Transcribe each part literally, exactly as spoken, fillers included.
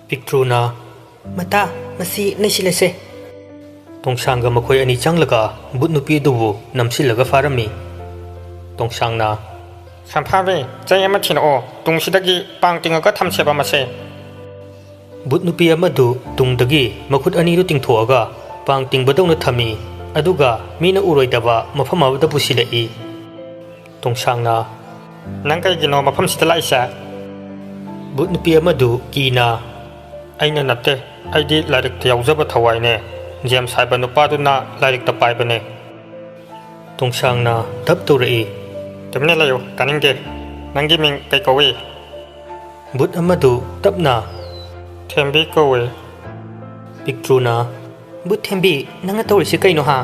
ꯄꯤꯛꯇ꯭ꯔꯨꯅ, "ꯃꯇꯥ, ꯃꯁꯤ ꯅꯩꯁꯤꯜꯂꯁꯦ꯫" ꯇꯣꯡꯁꯥꯡꯒ ꯃꯈꯣꯏ ꯑꯅꯤ ꯆꯪꯂꯒ ꯕꯨꯠ ꯅꯨꯄꯤ ꯑꯗꯨꯕꯨ ꯅꯝꯁꯤꯜꯂꯒ ꯐꯥꯔꯝꯃꯤ꯫ ꯇꯣꯡꯁꯥꯡꯅ, "ꯁꯝꯐꯥꯕꯤ, ꯆꯩ ꯑꯃ ꯊꯤꯔꯛꯑꯣ, ꯇꯨꯡꯁꯤꯗꯒꯤ ꯄꯥꯡ ꯇꯤꯡꯉꯒ ꯊꯝꯁꯦꯕ ꯃꯁꯦ꯫" ꯕꯨꯠ ꯅꯨꯄꯤ ꯑꯃꯗꯨ ꯇꯨꯡꯗꯒꯤ ꯃꯈꯨꯠ ꯑꯅꯤꯗꯨ ꯇꯤꯡꯊꯣꯛꯑꯒ ꯄꯥꯡ ꯇꯤꯡꯕꯗꯧꯅ ꯊꯝꯃꯤ, ꯑꯗꯨꯒ ꯃꯤꯅ ꯎꯔꯣꯏꯗꯕ ꯃꯐꯝ ꯑꯃꯗ ꯄꯨꯁꯤꯜꯂꯛꯏ꯫ ꯇꯣꯡꯁꯥꯡꯅ, "ꯅꯪ ꯀꯩꯒꯤꯅꯣ ꯃꯐꯝꯁꯤꯗ ꯂꯥꯛꯏꯁꯦ?" ꯕꯨꯠ ꯅꯨꯄꯤ ꯑꯃꯗꯨ ꯀꯤꯅ, "ꯑꯩꯅ ꯅꯠꯇꯦ, ꯑꯩꯗꯤ ꯂꯥꯏꯔꯤꯛꯇ ꯌꯥꯎꯖꯕ ꯊꯋꯥꯏꯅꯦ꯫ ꯖꯦꯝꯁ ꯍꯥꯏꯕ ꯅꯨꯄꯥꯗꯨꯅ ꯂꯥꯏꯔꯤꯛꯇ ꯄꯥꯏꯕꯅꯦ꯫" ꯇꯣꯡꯁꯥꯡꯅ ꯙꯞ ꯇꯧꯔꯛꯏ꯫ "ꯇꯨꯃꯤꯟꯅ ꯂꯩꯌꯨ, ꯇꯥꯅꯤꯡꯗꯦ꯫ ꯅꯪꯒꯤ ꯃꯤꯡ ꯀꯩ ꯀꯧꯏ?" ꯕꯨꯠ ꯑꯃꯗꯨ ꯇꯞꯅ, "ꯊꯦꯝꯕꯤ ꯀꯧꯏ꯫" ꯄꯤꯛꯇ꯭ꯔꯨꯅ, "ꯕꯨꯠ ꯊꯦꯝꯕꯤ, ꯅꯪꯅ ꯇꯧꯔꯤꯁꯤ ꯀꯩꯅꯣ ꯍꯥ?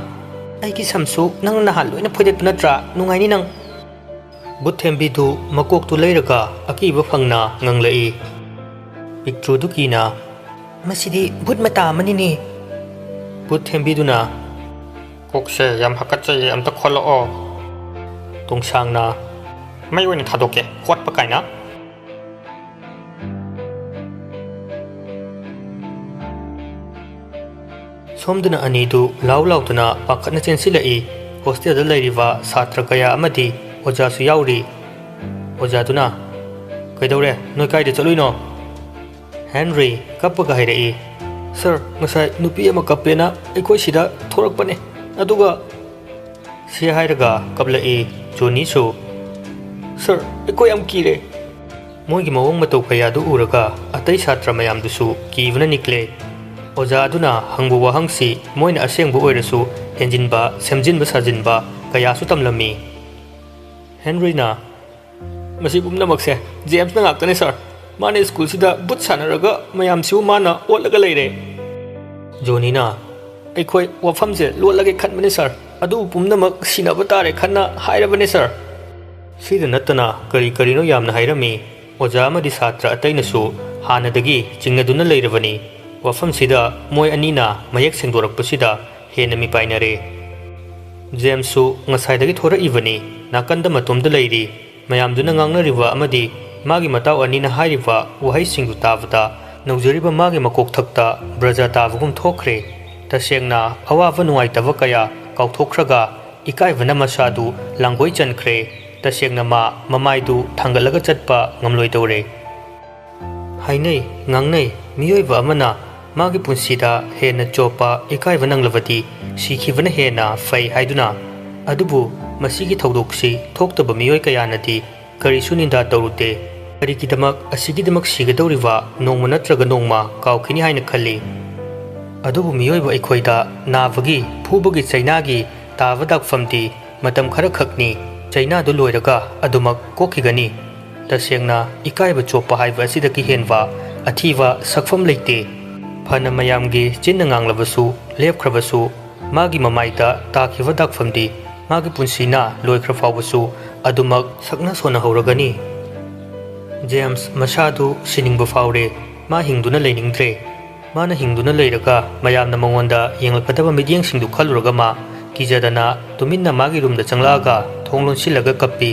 ꯑꯩꯒꯤ ꯁꯝꯁꯨ ꯅꯪꯅ ꯅꯍꯥꯟ ꯂꯣꯏꯅ ꯐꯣꯏꯗꯠꯄ ꯅꯠꯇ꯭ꯔꯥ? ꯅꯨꯡꯉꯥꯏꯅꯤ ꯅꯪ꯫" ꯕꯨꯠ ꯊꯦꯝꯕꯤꯗꯨ ꯃꯀꯣꯛꯇꯨ ꯂꯩꯔꯒ ꯑꯀꯤꯕ ꯐꯪꯅ ꯉꯪꯂꯛꯏ꯫ ꯄꯤꯛꯇ꯭ꯔꯨꯗꯨ ꯀꯤꯅ, "ꯃꯁꯤꯗꯤ ꯕꯨꯠ ꯃꯇꯥ ꯑꯃꯅꯤꯅꯦ꯫" ꯕꯨꯠ ꯊꯦꯝꯕꯤꯗꯨꯅ, "ꯀꯣꯛꯁꯦ ꯌꯥꯝ ꯍꯥꯀꯠꯆꯩꯌꯦ, ꯑꯝꯇ ꯈꯣꯠꯂꯛꯑꯣ꯫" ꯇꯣꯡꯁꯥꯡꯅ, "ꯃꯩ ꯑꯣꯏꯅ ꯊꯥꯗꯣꯛꯀꯦ, ꯈꯣꯠꯄ ꯀꯥꯏꯅ꯫" ꯁꯣꯝꯗꯅ ꯑꯅꯤꯗꯨ ꯂꯥꯎ ꯂꯥꯎꯗꯨꯅ ꯄꯥꯈꯠꯅ ꯆꯦꯟꯁꯤꯜꯂꯛꯏ꯫ ꯍꯣꯁꯇꯦꯜꯗ ꯂꯩꯔꯤꯕ ꯁꯥꯇ꯭ꯔ ꯀꯌꯥ ꯑꯃꯗꯤ ꯑꯣꯖꯥꯁꯨ ꯌꯥꯎꯔꯤ꯫ ꯑꯣꯖꯥꯗꯨꯅ, "ꯀꯩꯗꯧꯔꯦ? ꯅꯣꯏ ꯀꯥꯏꯗ ꯆꯠꯂꯨꯏꯅꯣ?" ꯍꯦꯟꯔꯤ ꯀꯞꯄꯒ ꯍꯥꯏꯔꯛꯏ, "ꯁꯥꯔ, ꯉꯁꯥꯏ ꯅꯨꯄꯤ ꯑꯃ ꯀꯞꯄꯦꯅ ꯑꯩꯈꯣꯏ ꯁꯤꯗ ꯊꯣꯔꯛꯄꯅꯦ, ꯑꯗꯨꯒ," ꯁꯤ ꯍꯥꯏꯔꯒ ꯀꯞꯂꯛꯏ ꯖꯣꯅꯤꯁꯨ꯫ "ꯁꯥꯔ, ꯑꯩꯈꯣꯏ ꯌꯥꯝ ꯀꯤꯔꯦ꯫" ꯃꯣꯏꯒꯤ ꯃꯑꯣꯡ ꯃꯇꯧ ꯀꯌꯥꯗꯨ ꯎꯔꯒ ꯑꯇꯩ ꯁꯥꯇ꯭ꯔ ꯃꯌꯥꯝꯗꯨꯁꯨ ꯀꯤꯕꯅ ꯅꯤꯛꯂꯦ꯫ ꯑꯣꯖꯥ ꯑꯗꯨꯅ ꯍꯪꯕ ꯋꯥꯍꯪꯁꯤ ꯃꯣꯏꯅ ꯑꯁꯦꯡꯕ ꯑꯣꯏꯔꯁꯨ ꯍꯦꯟꯖꯤꯟꯕ, ꯁꯦꯝꯖꯤꯟꯕ ꯁꯥꯖꯤꯟꯕ ꯀꯌꯥꯁꯨ ꯇꯝꯂꯝꯃꯤ꯫ ꯍꯦꯟꯔꯤꯅ, "ꯃꯁꯤ ꯄꯨꯝꯅꯃꯛꯁꯦ ꯖꯦꯝꯁꯅ ꯉꯥꯛꯇꯅꯦ ꯁꯥꯔ꯫ ꯃꯥꯅ ꯁ꯭ꯀꯨꯜꯁꯤꯗ ꯕꯨꯠ ꯁꯥꯟꯅꯔꯒ ꯃꯌꯥꯝꯁꯤꯕꯨ ꯃꯥꯅ ꯑꯣꯠꯂꯒ ꯂꯩꯔꯦ꯫" ꯖꯣꯅꯤꯅ, "ꯑꯩꯈꯣꯏ ꯋꯥꯐꯝꯁꯦ ꯂꯣꯠꯂꯒꯦ ꯈꯟꯕꯅꯦ ꯁꯥꯔ, ꯑꯗꯨꯕꯨ ꯄꯨꯝꯅꯃꯛ ꯁꯤꯟꯅꯕ ꯇꯥꯔꯦ ꯈꯟꯅ ꯍꯥꯏꯔꯕꯅꯦ ꯁꯥꯔ꯫" ꯁꯤꯗ ꯅꯠꯇꯅ ꯀꯔꯤ ꯀꯔꯤꯅꯣ ꯌꯥꯝꯅ ꯍꯥꯏꯔꯝꯃꯤ꯫ ꯑꯣꯖꯥ ꯑꯃꯗꯤ ꯁꯥꯇ꯭ꯔ ꯑꯇꯩꯅꯁꯨ ꯍꯥꯟꯅꯗꯒꯤ ꯆꯤꯡꯅꯗꯨꯅ ꯂꯩꯔꯕꯅꯤ꯫ ꯋꯥꯐꯝꯁꯤꯗ ꯃꯣꯏ ꯑꯅꯤꯅ ꯃꯌꯦꯛ ꯁꯦꯡꯗꯣꯔꯛꯄꯁꯤꯗ ꯍꯦꯟꯅ ꯃꯤꯄꯥꯏꯅꯔꯦ꯫ ꯖꯦꯝꯁꯁꯨ ꯉꯁꯥꯏꯗꯒꯤ ꯊꯣꯔꯛꯏꯕꯅꯤ, ꯅꯥꯀꯟꯗ ꯃꯇꯣꯝꯗ ꯂꯩꯔꯤ꯫ ꯃꯌꯥꯝꯗꯨꯅ ꯉꯥꯡꯅꯔꯤꯕ ꯑꯃꯗꯤ ꯃꯥꯒꯤ ꯃꯇꯥꯎ ꯑꯅꯤꯅ ꯍꯥꯏꯔꯤꯕ ꯋꯥꯍꯩꯁꯤꯡꯗꯨ ꯇꯥꯕꯗ ꯅꯧꯖꯔꯤꯕ ꯃꯥꯒꯤ ꯃꯀꯣꯛꯊꯛꯇ ꯕ꯭ꯔꯖꯥ ꯇꯥꯕꯒꯨꯝ ꯊꯣꯛꯈ꯭ꯔꯦ꯫ ꯇꯁꯦꯡꯅ ꯑꯋꯥꯕ ꯅꯨꯡꯉꯥꯏꯇꯕ ꯀꯌꯥ ꯀꯥꯎꯊꯣꯛꯈ꯭ꯔꯒ ꯏꯀꯥꯏꯕꯅ ꯃꯁꯥꯗꯨ ꯂꯥꯡꯒꯣꯏ ꯆꯟꯈ꯭ꯔꯦ꯫ ꯇꯁꯦꯡꯅ ꯃꯥ ꯃꯃꯥꯏꯗꯨ ꯊꯥꯡꯒꯠꯂꯒ ꯆꯠꯄ ꯉꯝꯂꯣꯏꯗꯧꯔꯦ꯫ ꯍꯥꯏꯅꯩ, ꯉꯥꯡꯅꯩ, ꯃꯤꯑꯣꯏꯕ ꯑꯃꯅ ꯃꯥꯒꯤ ꯄꯨꯟꯁꯤꯗ ꯍꯦꯟꯅ ꯆꯣꯞꯄ ꯏꯀꯥꯏꯕ ꯅꯪꯂꯕꯗꯤ ꯁꯤꯈꯤꯕꯅ ꯍꯦꯟꯅ ꯐꯩ ꯍꯥꯏꯗꯨꯅ꯫ ꯑꯗꯨꯕꯨ ꯃꯁꯤꯒꯤ ꯊꯧꯗꯣꯛꯁꯤ ꯊꯣꯛꯇꯕ ꯃꯤꯑꯣꯏ ꯀꯌꯥꯅꯗꯤ ꯀꯔꯤꯁꯨ ꯅꯤꯟꯗꯥ ꯇꯧꯔꯨꯗꯦ꯫ ꯀꯔꯤꯒꯤꯗꯃꯛ ꯑꯁꯤꯒꯤꯗꯃꯛ ꯁꯤꯒꯗꯧꯔꯤꯕ ꯅꯣꯡꯃ ꯅꯠꯇ꯭ꯔꯒ ꯅꯣꯡꯃ ꯀꯥꯎꯈꯤꯅꯤ ꯍꯥꯏꯅ ꯈꯜꯂꯤ꯫ ꯑꯗꯨꯕꯨ ꯃꯤꯑꯣꯏꯕ ꯑꯩꯈꯣꯏꯗ ꯅꯥꯕꯒꯤ, ꯐꯨꯕꯒꯤ, ꯆꯩꯅꯥꯒꯤ ꯇꯥꯕ ꯗꯥꯛꯐꯝꯗꯤ ꯃꯇꯝ ꯈꯔꯈꯛꯅꯤ꯫ ꯆꯩꯅꯥꯗꯨ ꯂꯣꯏꯔꯒ ꯑꯗꯨꯃꯛ ꯀꯣꯛꯈꯤꯒꯅꯤ꯫ ꯇꯁꯦꯡꯅ ꯏꯀꯥꯏꯕ ꯆꯣꯞꯄ ꯍꯥꯏꯕ ꯑꯁꯤꯗꯒꯤ ꯍꯦꯟꯕ ꯑꯊꯤꯕ ꯁꯛꯐꯝ ꯂꯩꯇꯦ꯫ ꯐꯅ ꯃꯌꯥꯝꯒꯤ ꯆꯤꯟꯅ ꯉꯥꯡꯂꯕꯁꯨ, ꯂꯦꯞꯈ꯭ꯔꯕꯁꯨ, ꯃꯥꯒꯤ ꯃꯃꯥꯏꯗ ꯇꯥꯈꯤꯕ ꯗꯥꯛꯐꯝꯗꯤ ꯃꯥꯒꯤ ꯄꯨꯟꯁꯤꯅ ꯂꯣꯏꯈ꯭ꯔ ꯐꯥꯎꯕꯁꯨ ꯑꯗꯨꯃꯛ ꯁꯛꯅ ꯁꯣꯟꯅꯍꯧꯔꯒꯅꯤ꯫ ꯖꯦꯝꯁ ꯃꯁꯥꯗꯨ ꯁꯤꯅꯤꯡꯕ ꯐꯥꯎꯔꯦ꯫ ꯃꯥ ꯍꯤꯡꯗꯨꯅ ꯂꯩꯅꯤꯡꯗ꯭ꯔꯦ꯫ ꯃꯥꯅ ꯍꯤꯡꯗꯨꯅ ꯂꯩꯔꯒ ꯃꯌꯥꯝꯅ ꯃꯉꯣꯟꯗ ꯌꯦꯡꯂꯛꯀꯗꯕ ꯃꯤꯠꯌꯦꯡꯁꯤꯡꯗꯨ ꯈꯜꯂꯨꯔꯒ ꯃꯥ ꯀꯤꯖꯗꯅ ꯇꯨꯃꯤꯟꯅ ꯃꯥꯒꯤ ꯔꯨꯝꯗ ꯆꯪꯂꯛꯑꯒ ꯊꯣꯡ ꯂꯣꯟꯁꯤꯜꯂꯒ ꯀꯞꯄꯤ꯫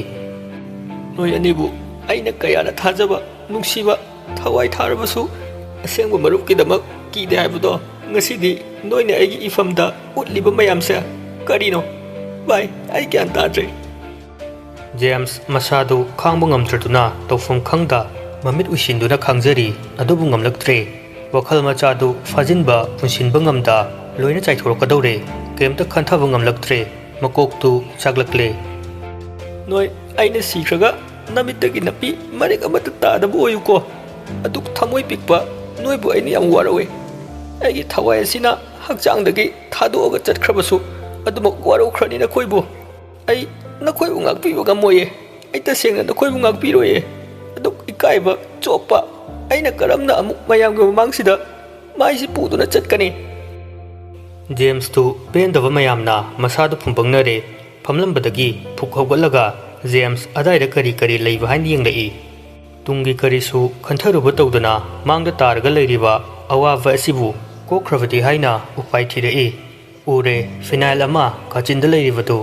"ꯅꯣꯏ ꯑꯅꯤꯕꯨ ꯑꯩꯅ ꯀꯌꯥꯅ ꯊꯥꯖꯕ, ꯅꯨꯡꯁꯤꯕ, ꯊꯋꯥꯏ ꯊꯥꯔꯕꯁꯨ ꯑꯁꯦꯡꯕ ꯃꯔꯨꯞꯀꯤꯗꯃꯛ ꯀꯤꯗꯦ ꯍꯥꯏꯕꯗꯣ ꯉꯁꯤꯗꯤ ꯅꯣꯏꯅ ꯑꯩꯒꯤ ꯏꯐꯝꯗ ꯎꯠꯂꯤꯕ ꯃꯌꯥꯝꯁꯦ ꯀꯔꯤꯅꯣ? ꯚꯥꯏ, ꯑꯩ ꯒ꯭ꯌꯥꯟ ꯇꯥꯗ꯭ꯔꯦ꯫" ꯖꯦꯝꯁ ꯃꯁꯥꯗꯨ ꯈꯥꯡꯕ ꯉꯝꯗ꯭ꯔꯗꯨꯅ ꯇꯧꯐꯝ ꯈꯪꯗ ꯃꯃꯤꯠ ꯎꯏꯁꯤꯟꯗꯨꯅ ꯈꯥꯡꯖꯔꯤ, ꯑꯗꯨꯕꯨ ꯉꯝꯂꯛꯇ꯭ꯔꯦ꯫ ꯋꯥꯈꯜ ꯃꯆꯥꯗꯨ ꯐꯥꯖꯤꯟꯕ, ꯄꯨꯟꯁꯤꯟꯕ ꯉꯝꯗ ꯂꯣꯏꯅ ꯆꯥꯏꯊꯣꯔꯛꯀꯗꯧꯔꯦ꯫ ꯀꯩꯝꯇ ꯈꯟꯊꯕ ꯉꯝꯂꯛꯇ꯭ꯔꯦ꯫ ꯃꯀꯣꯛꯇꯨ ꯆꯥꯛꯂꯛꯂꯦ꯫ "ꯅꯣꯏ ꯑꯩꯅ ꯁꯤꯈ꯭ꯔꯒ ꯅꯃꯤꯠꯇꯒꯤ ꯅꯥꯄꯤ ꯃꯔꯤꯛ ꯑꯃꯠꯇ ꯇꯥꯗꯕ ꯑꯣꯏꯌꯨꯀꯣ꯫ ꯑꯗꯨꯛ ꯊꯃꯣꯏ ꯄꯤꯛꯄ ꯅꯣꯏꯕꯨ ꯑꯩꯅ ꯌꯥꯝ ꯋꯥꯔꯧꯏ꯫ ꯑꯩꯒꯤ ꯊꯋꯥꯏ ꯑꯁꯤꯅ ꯍꯛꯆꯥꯡꯗꯒꯤ ꯊꯥꯗꯣꯛꯑꯒ ꯆꯠꯈ꯭ꯔꯕꯁꯨ ꯑꯗꯨꯃꯛ ꯋꯥꯔꯧꯈ꯭ꯔꯅꯤ ꯅꯈꯣꯏꯕꯨ꯫ ꯑꯩ ꯅꯈꯣꯏꯕꯨ ꯉꯥꯛꯄꯤꯕ ꯉꯝꯃꯣꯏꯌꯦ꯫ ꯑꯩ ꯇꯁꯦꯡꯅ ꯅꯈꯣꯏꯕꯨ ꯉꯥꯛꯄꯤꯔꯣꯏꯌꯦ꯫ ꯑꯗꯨꯛ ꯏꯀꯥꯏꯕ ꯆꯣꯞꯄ ꯑꯩꯅ ꯀꯔꯝꯅ ꯑꯃꯨꯛ ꯃꯌꯥꯝꯒꯤ ꯃꯃꯥꯡꯁꯤꯗ ꯃꯥꯏꯁꯤ ꯄꯨꯗꯨꯅ ꯆꯠꯀꯅꯤ?" ꯖꯦꯝꯁꯇꯨ ꯄꯦꯟꯗꯕ ꯃꯌꯥꯝꯅ ꯃꯁꯥꯗꯨ ꯐꯨꯝꯕꯪꯅꯔꯦ꯫ ꯐꯝꯂꯝꯕꯗꯒꯤ ꯐꯨꯛ ꯍꯧꯒꯠꯂꯒ ꯖꯦꯝꯁ ꯑꯗꯥꯏꯗ ꯀꯔꯤ ꯀꯔꯤ ꯂꯩꯕ ꯍꯥꯏꯅ ꯌꯦꯡꯂꯛꯏ꯫ ꯇꯨꯡꯒꯤ ꯀꯔꯤꯁꯨ ꯈꯟꯊꯔꯨꯕ ꯇꯧꯗꯅ ꯃꯥꯡꯗ ꯇꯥꯔꯒ ꯂꯩꯔꯤꯕ ꯑꯋꯥꯕ ꯑꯁꯤꯕꯨ ꯀꯣꯛꯈ꯭ꯔꯕꯗꯤ ꯍꯥꯏꯅ ꯎꯄꯥꯏ ꯊꯤꯔꯛꯏ꯫ ꯎꯔꯦ, ꯐꯤꯅꯥꯏꯜ ꯑꯃ ꯀꯥꯆꯤꯟꯗ ꯂꯩꯔꯤꯕꯗꯨ꯫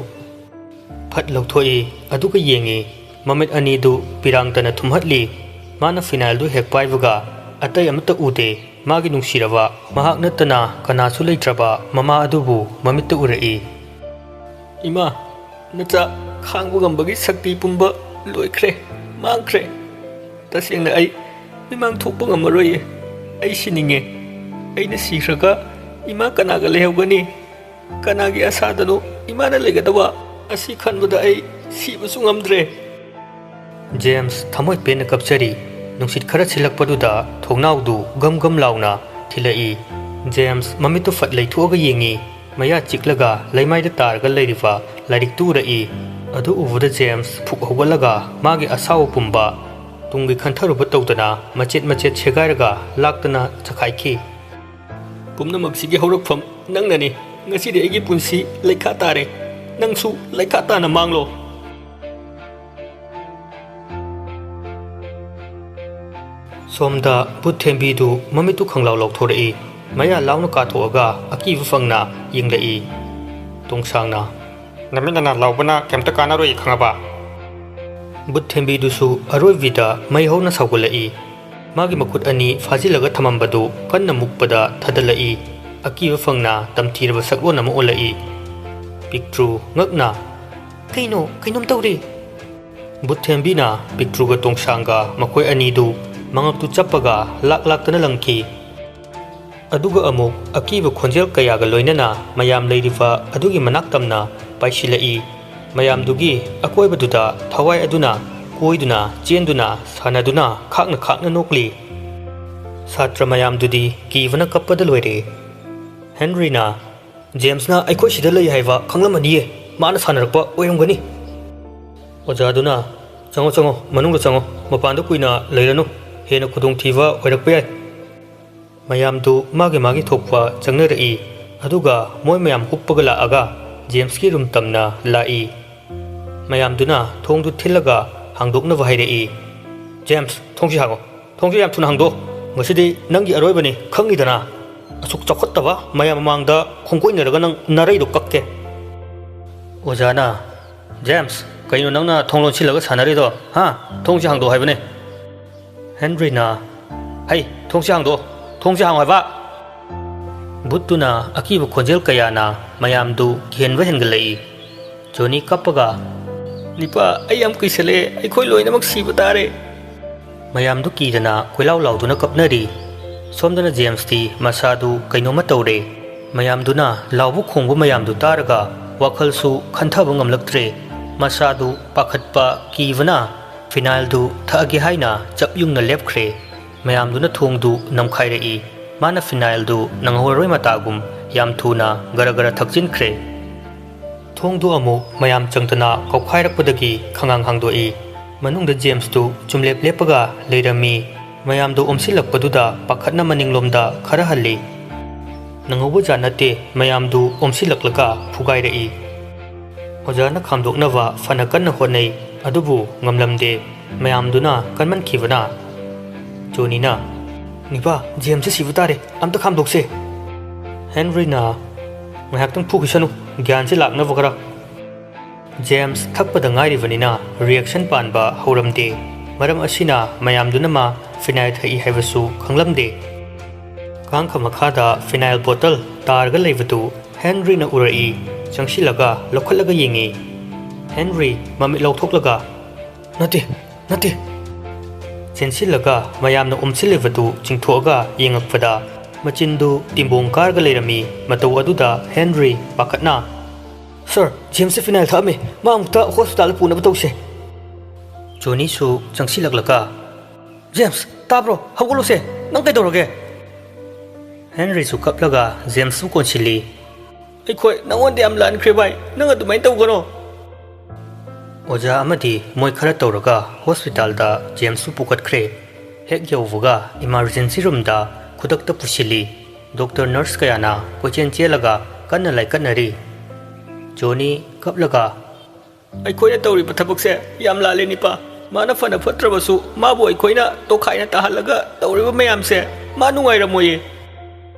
ꯐꯠ ꯂꯧꯊꯣꯛꯏ, ꯑꯗꯨꯒ ꯌꯦꯡꯏ꯫ ꯃꯃꯤꯠ ꯑꯅꯤꯗꯨ ꯄꯤꯔꯥꯡꯇꯅ ꯊꯨꯝꯍꯠꯂꯤ꯫ ꯃꯥꯅ ꯐꯤꯅꯥꯏꯜꯗꯨ ꯍꯦꯛ ꯄꯥꯏꯕꯒ ꯑꯇꯩ ꯑꯃꯠꯇ ꯎꯗꯦ꯫ ꯃꯥꯒꯤ ꯅꯨꯡꯁꯤꯔꯕ, ꯃꯍꯥꯛ ꯅꯠꯇꯅ ꯀꯅꯥꯁꯨ ꯂꯩꯇ꯭ꯔꯕ ꯃꯃꯥ ꯑꯗꯨꯕꯨ ꯃꯃꯤꯠꯇ ꯎꯔꯛꯏ꯫ "ꯏꯃꯥ, ꯅꯆꯥ ꯈꯥꯡꯕ ꯉꯝꯕꯒꯤ ꯁꯛꯇꯤ ꯄꯨꯝꯕ ꯂꯣꯏꯈ꯭ꯔꯦ, ꯃꯥꯡꯈ꯭ꯔꯦ꯫ ꯇꯁꯦꯡꯅ ꯑꯩ ꯃꯤꯃꯥꯡ ꯊꯣꯛꯄ ꯉꯝꯃꯔꯣꯏꯌꯦ꯫ ꯑꯩ ꯁꯤꯅꯤꯡꯉꯦ꯫ ꯑꯩꯅ ꯁꯤꯈ꯭ꯔꯒ ꯏꯃꯥ ꯀꯅꯥꯒ ꯂꯩꯍꯧꯒꯅꯤ? ꯀꯅꯥꯒꯤ ꯑꯁꯥꯗꯅꯣ ꯏꯃꯥꯅ ꯂꯩꯒꯗꯕ? ꯑꯁꯤ ꯈꯟꯕꯗ ꯑꯩ ꯁꯤꯕꯁꯨ ꯉꯝꯗ꯭ꯔꯦ꯫" ꯖꯦꯝꯁ ꯊꯃꯣꯏ ꯄꯦꯟꯅ ꯀꯞꯆꯔꯤ꯫ ꯅꯨꯡꯁꯤꯠ ꯈꯔ ꯁꯤꯜꯂꯛꯄꯗꯨꯗ ꯊꯣꯡꯅꯥꯎꯗꯨ ꯒꯝ ꯒꯝ ꯂꯥꯎꯅ ꯊꯤꯜꯂꯛꯏ꯫ ꯖꯦꯝꯁ ꯃꯃꯤꯠꯇꯨ ꯐꯠ ꯂꯩꯊꯣꯛꯑꯒ ꯌꯦꯡꯉꯤ꯫ ꯃꯌꯥ ꯆꯤꯛꯂꯒ ꯂꯩꯃꯥꯏꯗ ꯇꯥꯔꯒ ꯂꯩꯔꯤꯕ ꯂꯥꯏꯔꯤꯛꯇꯨ ꯎꯔꯛꯏ꯫ ꯑꯗꯨ ꯎꯕꯗ ꯖꯦꯝꯁ ꯐꯨꯛ ꯍꯧꯒꯠꯂꯒ ꯃꯥꯒꯤ ꯑꯁꯥꯎꯕ ꯄꯨꯝꯕ ꯇꯨꯡꯒꯤ ꯈꯟꯊꯔꯨꯕ ꯇꯧꯗꯅ ꯃꯆꯦꯠ ꯃꯆꯦꯠ ꯁꯦꯒꯥꯏꯔꯒ ꯂꯥꯛꯇꯅ ꯆꯈꯥꯏꯈꯤ꯫ "ꯄꯨꯝꯅꯃꯛꯁꯤꯒꯤ ꯍꯧꯔꯛꯐꯝ ꯅꯪꯅꯅꯤ꯫ ꯉꯁꯤꯗꯤ ꯑꯩꯒꯤ ꯄꯨꯟꯁꯤ ꯂꯩꯈꯥ ꯇꯥꯔꯦ꯫ ꯅꯪꯁꯨ ꯂꯩꯈꯥ ꯇꯥꯅ ꯃꯥꯡꯂꯣ꯫" ꯁꯣꯝꯗ ꯕꯨꯠ ꯊꯦꯝꯕꯤꯗꯨ ꯃꯃꯤꯠꯇꯨ ꯈꯪꯂꯥꯎ ꯂꯥꯎꯊꯣꯔꯛꯏ꯫ ꯃꯌꯥ ꯂꯥꯎꯅ ꯀꯥꯊꯣꯛꯑꯒ ꯑꯀꯤꯕ ꯐꯪꯅ ꯌꯦꯡꯂꯛꯏ꯫ ꯇꯣꯡꯁꯥꯡꯅ, "ꯅꯃꯤꯠ ꯅꯅꯥ ꯂꯥꯎꯕꯅ ꯀꯩꯝꯇ ꯀꯥꯟꯅꯔꯣꯏ, ꯈꯪꯉꯕ?" ꯕꯨꯠ ꯊꯦꯝꯕꯤꯗꯨꯁꯨ ꯑꯔꯣꯏꯕꯤꯗ ꯃꯩ ꯍꯧꯅ ꯁꯧꯒꯠꯂꯛꯏ꯫ ꯃꯥꯒꯤ ꯃꯈꯨꯠ ꯑꯅꯤ ꯐꯥꯖꯤꯜꯂꯒ ꯊꯝꯃꯝꯕꯗꯨ ꯀꯟꯅ ꯃꯨꯛꯄꯗ ꯊꯥꯗꯠꯂꯛꯏ꯫ ꯑꯀꯤꯕ ꯐꯪꯅ ꯇꯝꯊꯤꯔꯕ ꯁꯛꯂꯣꯟ ꯑꯃ ꯑꯣꯜꯂꯛꯏ꯫ ꯄꯤꯛꯇ꯭ꯔꯨ ꯉꯛꯅ, "ꯀꯩꯅꯣ? ꯀꯩꯅꯣꯝ ꯇꯧꯔꯦ!" ꯕꯨꯠ ꯊꯦꯝꯕꯤꯅ ꯄꯤꯛꯇ꯭ꯔꯨꯒ ꯇꯣꯡꯁꯥꯡꯒ ꯃꯈꯣꯏ ꯑꯅꯤꯗꯨ ꯃꯉꯛꯇꯨ ꯆꯞꯄꯒ ꯂꯥꯛ ꯂꯥꯛꯇꯅ ꯂꯪꯈꯤ꯫ ꯑꯗꯨꯒ ꯑꯃꯨꯛ ꯑꯀꯤꯕ ꯈꯣꯟꯖꯦꯜ ꯀꯌꯥꯒ ꯂꯣꯏꯅꯅ ꯃꯌꯥꯝ ꯂꯩꯔꯤꯕ ꯑꯗꯨꯒꯤ ꯃꯅꯥꯛ ꯇꯝꯅ ꯄꯥꯏꯁꯤꯜꯂꯛꯏ꯫ ꯃꯌꯥꯝꯗꯨꯒꯤ ꯑꯀꯣꯏꯕꯗꯨꯗ ꯊꯋꯥꯏ ꯑꯗꯨꯅ ꯀꯣꯏꯗꯨꯅ, ꯆꯦꯟꯗꯨꯅ, ꯁꯥꯟꯅꯗꯨꯅ, ꯈꯥꯛꯅ ꯈꯥꯛꯅ ꯅꯣꯛꯂꯤ꯫ ꯁꯥꯇ꯭ꯔ ꯃꯌꯥꯝꯗꯨꯗꯤ ꯀꯤꯕꯅ ꯀꯞꯄꯗ ꯂꯣꯏꯔꯦ꯫ ꯍꯦꯟꯔꯤꯅ, "ꯖꯦꯝꯁꯅ ꯑꯩꯈꯣꯏ ꯁꯤꯗ ꯂꯩ ꯍꯥꯏꯕ ꯈꯪꯂꯝꯃꯅꯤꯌꯦ꯫ ꯃꯥꯅ ꯁꯥꯟꯅꯔꯛꯄ ꯑꯣꯏꯔꯝꯒꯅꯤ꯫" ꯑꯣꯖꯥꯗꯨꯅ, "ꯆꯪꯉꯣ, ꯆꯪꯉꯣ, ꯃꯅꯨꯡꯗ ꯆꯪꯉꯣ꯫ ꯃꯄꯥꯟꯗ ꯀꯨꯏꯅ ꯂꯩꯔꯅꯨ꯫ ꯍꯦꯟꯅ ꯈꯨꯗꯣꯡꯊꯤꯕ ꯑꯣꯏꯔꯛꯄ ꯌꯥꯏ꯫" ꯃꯌꯥꯝꯗꯨ ꯃꯥꯒꯤ ꯃꯥꯒꯤ ꯊꯣꯛꯄ ꯆꯪꯅꯔꯛꯏ꯫ ꯑꯗꯨꯒ ꯃꯣꯏ ꯃꯌꯥꯝ ꯍꯨꯞꯄꯒ ꯂꯥꯛꯑꯒ ꯖꯦꯝꯁꯀꯤ ꯔꯨꯝ ꯇꯝꯅ ꯂꯥꯛꯏ꯫ ꯃꯌꯥꯝꯗꯨꯅ ꯊꯣꯡꯗꯨ ꯊꯤꯜꯂꯒ ꯍꯥꯡꯗꯣꯛꯅꯕ ꯍꯥꯏꯔꯛꯏ꯫ "ꯖꯦꯝꯁ, ꯊꯣꯡꯁꯤ ꯍꯥꯡꯉꯣ꯫ ꯊꯣꯡꯁꯤ ꯌꯥꯝ ꯊꯨꯅ ꯍꯥꯡꯗꯣꯛꯑꯣ꯫ ꯉꯁꯤꯗꯤ ꯅꯪꯒꯤ ꯑꯔꯣꯏꯕꯅꯤ, ꯈꯪꯉꯤꯗꯅ꯫ ꯑꯁꯨꯛ ꯆꯥꯎꯈꯠꯇꯕ ꯃꯌꯥꯝ ꯃꯃꯥꯡꯗ ꯈꯣꯡꯒꯣꯏꯅꯔꯒ ꯅꯪ ꯅꯔꯩꯗꯣ ꯀꯛꯀꯦ꯫" ꯑꯣꯖꯥꯅ, "ꯖꯦꯝꯁ, ꯀꯩꯅꯣ ꯅꯪꯅ ꯊꯣꯡ ꯂꯣꯟꯁꯤꯜꯂꯒ ꯁꯥꯟꯅꯔꯤꯗꯣ? ꯍꯥ? ꯊꯣꯡꯁꯤ ꯍꯥꯡꯗꯣꯛꯑꯣ ꯍꯥꯏꯕꯅꯦ꯫" ꯍꯦꯟꯔꯤꯅ, "ꯍꯩ, ꯊꯣꯡꯁꯤ ꯍꯥꯡꯗꯣꯛꯑꯣ, ꯊꯣꯡꯁꯤ ꯍꯥꯡꯉꯣ ꯍꯥꯏꯕ!" ꯚꯨꯠꯇꯨꯅ ꯑꯀꯤꯕ ꯈꯣꯟꯖꯦꯜ ꯀꯌꯥꯅ ꯃꯌꯥꯝꯗꯨ ꯀꯤꯍꯟꯕ ꯍꯦꯟꯒꯠꯂꯛꯏ꯫ ꯖꯣꯅꯤ ꯀꯞꯄꯒ, "ꯅꯤꯄꯥ, ꯑꯩ ꯌꯥꯝ ꯀꯤꯁꯜꯂꯛꯑꯦ, ꯑꯩꯈꯣꯏ ꯂꯣꯏꯅꯃꯛ ꯁꯤꯕ ꯇꯥꯔꯦ!" ꯃꯌꯥꯝꯗꯨ ꯀꯤꯗꯅ ꯀꯣꯏꯂꯥꯎ ꯂꯥꯎꯗꯨꯅ ꯀꯞꯅꯔꯤ꯫ ꯁꯣꯝꯗꯅ ꯖꯦꯝꯁꯇꯤ ꯃꯁꯥꯗꯨ ꯀꯩꯅꯣꯝꯃ ꯇꯧꯔꯦ꯫ ꯃꯌꯥꯝꯗꯨꯅ ꯂꯥꯎꯕ ꯈꯣꯡꯕ ꯃꯌꯥꯝꯗꯨ ꯇꯥꯔꯒ ꯋꯥꯈꯜꯁꯨ ꯈꯟꯊꯕ ꯉꯝꯂꯛꯇ꯭ꯔꯦ꯫ ꯃꯁꯥꯗꯨ ꯄꯥꯈꯠꯄ, ꯀꯤꯕꯅ ꯐꯤꯅꯥꯏꯜꯗꯨ ꯊꯛꯑꯒꯦ ꯍꯥꯏꯅ ꯆꯞ ꯌꯨꯡꯅ ꯂꯦꯞꯈ꯭ꯔꯦ꯫ ꯃꯌꯥꯝꯗꯨꯅ ꯊꯣꯡꯗꯨ ꯅꯝꯈꯥꯏꯔꯛꯏ꯫ ꯃꯥꯅ ꯐꯤꯅꯥꯏꯜꯗꯨ ꯅꯪꯍꯧꯔꯔꯣꯏ ꯃꯇꯥꯒꯨꯝ ꯌꯥꯝ ꯊꯨꯅ ꯒꯔ ꯒꯔ ꯊꯛꯆꯤꯟꯈ꯭ꯔꯦ꯫ ꯊꯣꯡꯗꯨ ꯑꯃꯨꯛ ꯃꯌꯥꯝ ꯆꯪꯗꯅ ꯀꯧꯈꯥꯏꯔꯛꯄꯗꯒꯤ ꯈꯪꯍꯥꯡ ꯍꯥꯡꯗꯣꯛꯏ꯫ ꯃꯅꯨꯡꯗ ꯖꯦꯝꯁꯇꯨ ꯆꯨꯝꯂꯦꯞ ꯂꯦꯞꯄꯒ ꯂꯩꯔꯝꯃꯤ꯫ ꯃꯌꯥꯝꯗꯨ ꯑꯣꯝꯁꯤꯜꯂꯛꯄꯗꯨꯗ ꯄꯥꯈꯠꯅ ꯃꯅꯤꯡꯂꯣꯝꯗ ꯈꯔ ꯍꯜꯂꯤ꯫ ꯅꯪꯍꯧꯕꯖꯥꯠ ꯅꯠꯇꯦ, ꯃꯌꯥꯝꯗꯨ ꯑꯣꯝꯁꯤꯜꯂꯛꯂꯒ ꯐꯨꯒꯥꯏꯔꯛꯏ꯫ ꯑꯣꯖꯥꯅ ꯈꯥꯝꯗꯣꯛꯅꯕ ꯐꯅ ꯀꯟꯅ ꯍꯣꯠꯅꯩ, ꯑꯗꯨꯕꯨ ꯉꯝꯂꯝꯗꯦ꯫ ꯃꯌꯥꯝꯗꯨꯅ ꯀꯟꯃꯟꯈꯤꯕꯅ ꯖꯣꯅꯤꯅ, "ꯅꯤꯄꯥ, ꯖꯦꯝꯁꯁꯦ ꯁꯤꯕ ꯇꯥꯔꯦ, ꯑꯝꯇ ꯈꯥꯝꯗꯣꯛꯁꯦ!" ꯍꯦꯟꯔꯤꯅ, "ꯉꯥꯏꯍꯥꯛꯇꯪ ꯐꯨꯈꯤꯁꯅꯨ, ꯒ꯭ꯌꯥꯟꯁꯦ ꯂꯥꯛꯅꯕ ꯈꯔ꯫" ꯖꯦꯝꯁ ꯊꯛꯄꯗ ꯉꯥꯏꯔꯤꯕꯅꯤꯅ ꯔꯤꯌꯦꯛꯁꯟ ꯄꯥꯟꯕ ꯍꯧꯔꯝꯗꯦ꯫ ꯃꯔꯝ ꯑꯁꯤꯅ ꯃꯌꯥꯝꯗꯨꯅ ꯃꯥ ꯐꯤꯅꯥꯏꯜ ꯊꯛꯏ ꯍꯥꯏꯕꯁꯨ ꯈꯪꯂꯝꯗꯦ꯫ ꯀꯥꯡꯈ ꯃꯈꯥꯗ ꯐꯤꯅꯥꯏꯜ ꯕꯣꯇꯜ ꯇꯥꯔꯒ ꯂꯩꯕꯗꯨ ꯍꯦꯟꯔꯤꯅ ꯎꯔꯛꯏ꯫ ꯆꯪꯁꯤꯜꯂꯒ ꯂꯧꯈꯠꯂꯒ ꯌꯦꯡꯉꯤ꯫ ꯍꯦꯟꯔꯤ ꯃꯃꯤꯠ ꯂꯥꯎꯊꯣꯛꯂꯒ, "ꯅꯠꯇꯦ, ꯅꯠꯇꯦ!" ꯆꯦꯟꯁꯤꯜꯂꯒ ꯃꯌꯥꯝꯅ ꯎꯝꯁꯤꯜꯂꯤꯕꯗꯨ ꯆꯤꯡꯊꯣꯛꯑꯒ ꯌꯦꯡꯉꯛꯄꯗ ꯃꯆꯤꯟꯗꯨ ꯇꯤꯝꯕꯣꯡ ꯀꯥꯔꯒ ꯂꯩꯔꯝꯃꯤ꯫ ꯃꯇꯧ ꯑꯗꯨꯗ ꯍꯦꯟꯔꯤ ꯄꯥꯈꯠꯅ, "ꯁꯔ, ꯖꯦꯝꯁꯁꯦ ꯐꯤꯅꯥꯏꯜ ꯊꯛꯑꯝꯃꯦ꯫ ꯃꯥ ꯑꯃꯨꯛꯇ ꯍꯣꯁꯄꯤꯇꯥꯜꯗ ꯄꯨꯅꯕ ꯇꯧꯁꯦ꯫" ꯖꯣꯅꯤꯁꯨ ꯆꯪꯁꯤꯜꯂꯛꯂꯒ, "ꯖꯦꯝꯁ, ꯇꯥꯕ꯭ꯔꯣ? ꯍꯧꯒꯠꯂꯣꯁꯦ꯫ ꯅꯪ ꯀꯩꯗꯧꯔꯒꯦ?" ꯍꯦꯟꯔꯤꯁꯨ ꯀꯞꯂꯒ ꯖꯦꯝꯁꯄꯨ ꯀꯣꯟꯁꯤꯜꯂꯤ꯫ "ꯑꯩꯈꯣꯏ ꯅꯉꯣꯟꯗ ꯌꯥꯝ ꯂꯥꯟꯈ꯭ꯔꯦ ꯚꯥꯏ, ꯅꯪ ꯑꯗꯨꯃꯥꯏꯅ ꯇꯧꯒꯅꯣ꯫" ꯑꯣꯖꯥ ꯑꯃꯗꯤ ꯃꯣꯏ ꯈꯔ ꯇꯧꯔꯒ ꯍꯣꯁꯄꯤꯇꯥꯜꯗ ꯖꯦꯝꯁꯄꯨ ꯄꯨꯈꯠꯈ꯭ꯔꯦ꯫ ꯍꯦꯛ ꯌꯧꯕꯒ ꯏꯃꯥꯔꯖꯦꯟꯁꯤ ꯔꯨꯝꯗ ꯈꯨꯗꯛꯇ ꯄꯨꯁꯤꯜꯂꯤ꯫ ꯗꯣꯛꯇꯔ, ꯅꯔꯁ ꯀꯌꯥꯅ ꯀꯣꯏꯆꯦꯟ ꯆꯦꯜꯂꯒ ꯀꯟꯅ ꯂꯥꯏꯀꯠꯅꯔꯤ꯫ ꯖꯣꯅꯤ ꯀꯞꯂꯒ, "ꯑꯩꯈꯣꯏꯅ ꯇꯧꯔꯤꯕ ꯊꯕꯛꯁꯦ ꯌꯥꯝ ꯂꯥꯜꯂꯦ ꯅꯤꯄꯥ꯫ ꯃꯥꯅ ꯐꯅ ꯐꯠꯇ꯭ꯔꯕꯁꯨ ꯃꯥꯕꯨ ꯑꯩꯈꯣꯏꯅ ꯇꯣꯈꯥꯏꯅ ꯇꯥꯍꯜꯂꯒ ꯇꯧꯔꯤꯕ ꯃꯌꯥꯝꯁꯦ ꯃꯥ ꯅꯨꯡꯉꯥꯏꯔꯝꯃꯣꯏꯌꯦ꯫"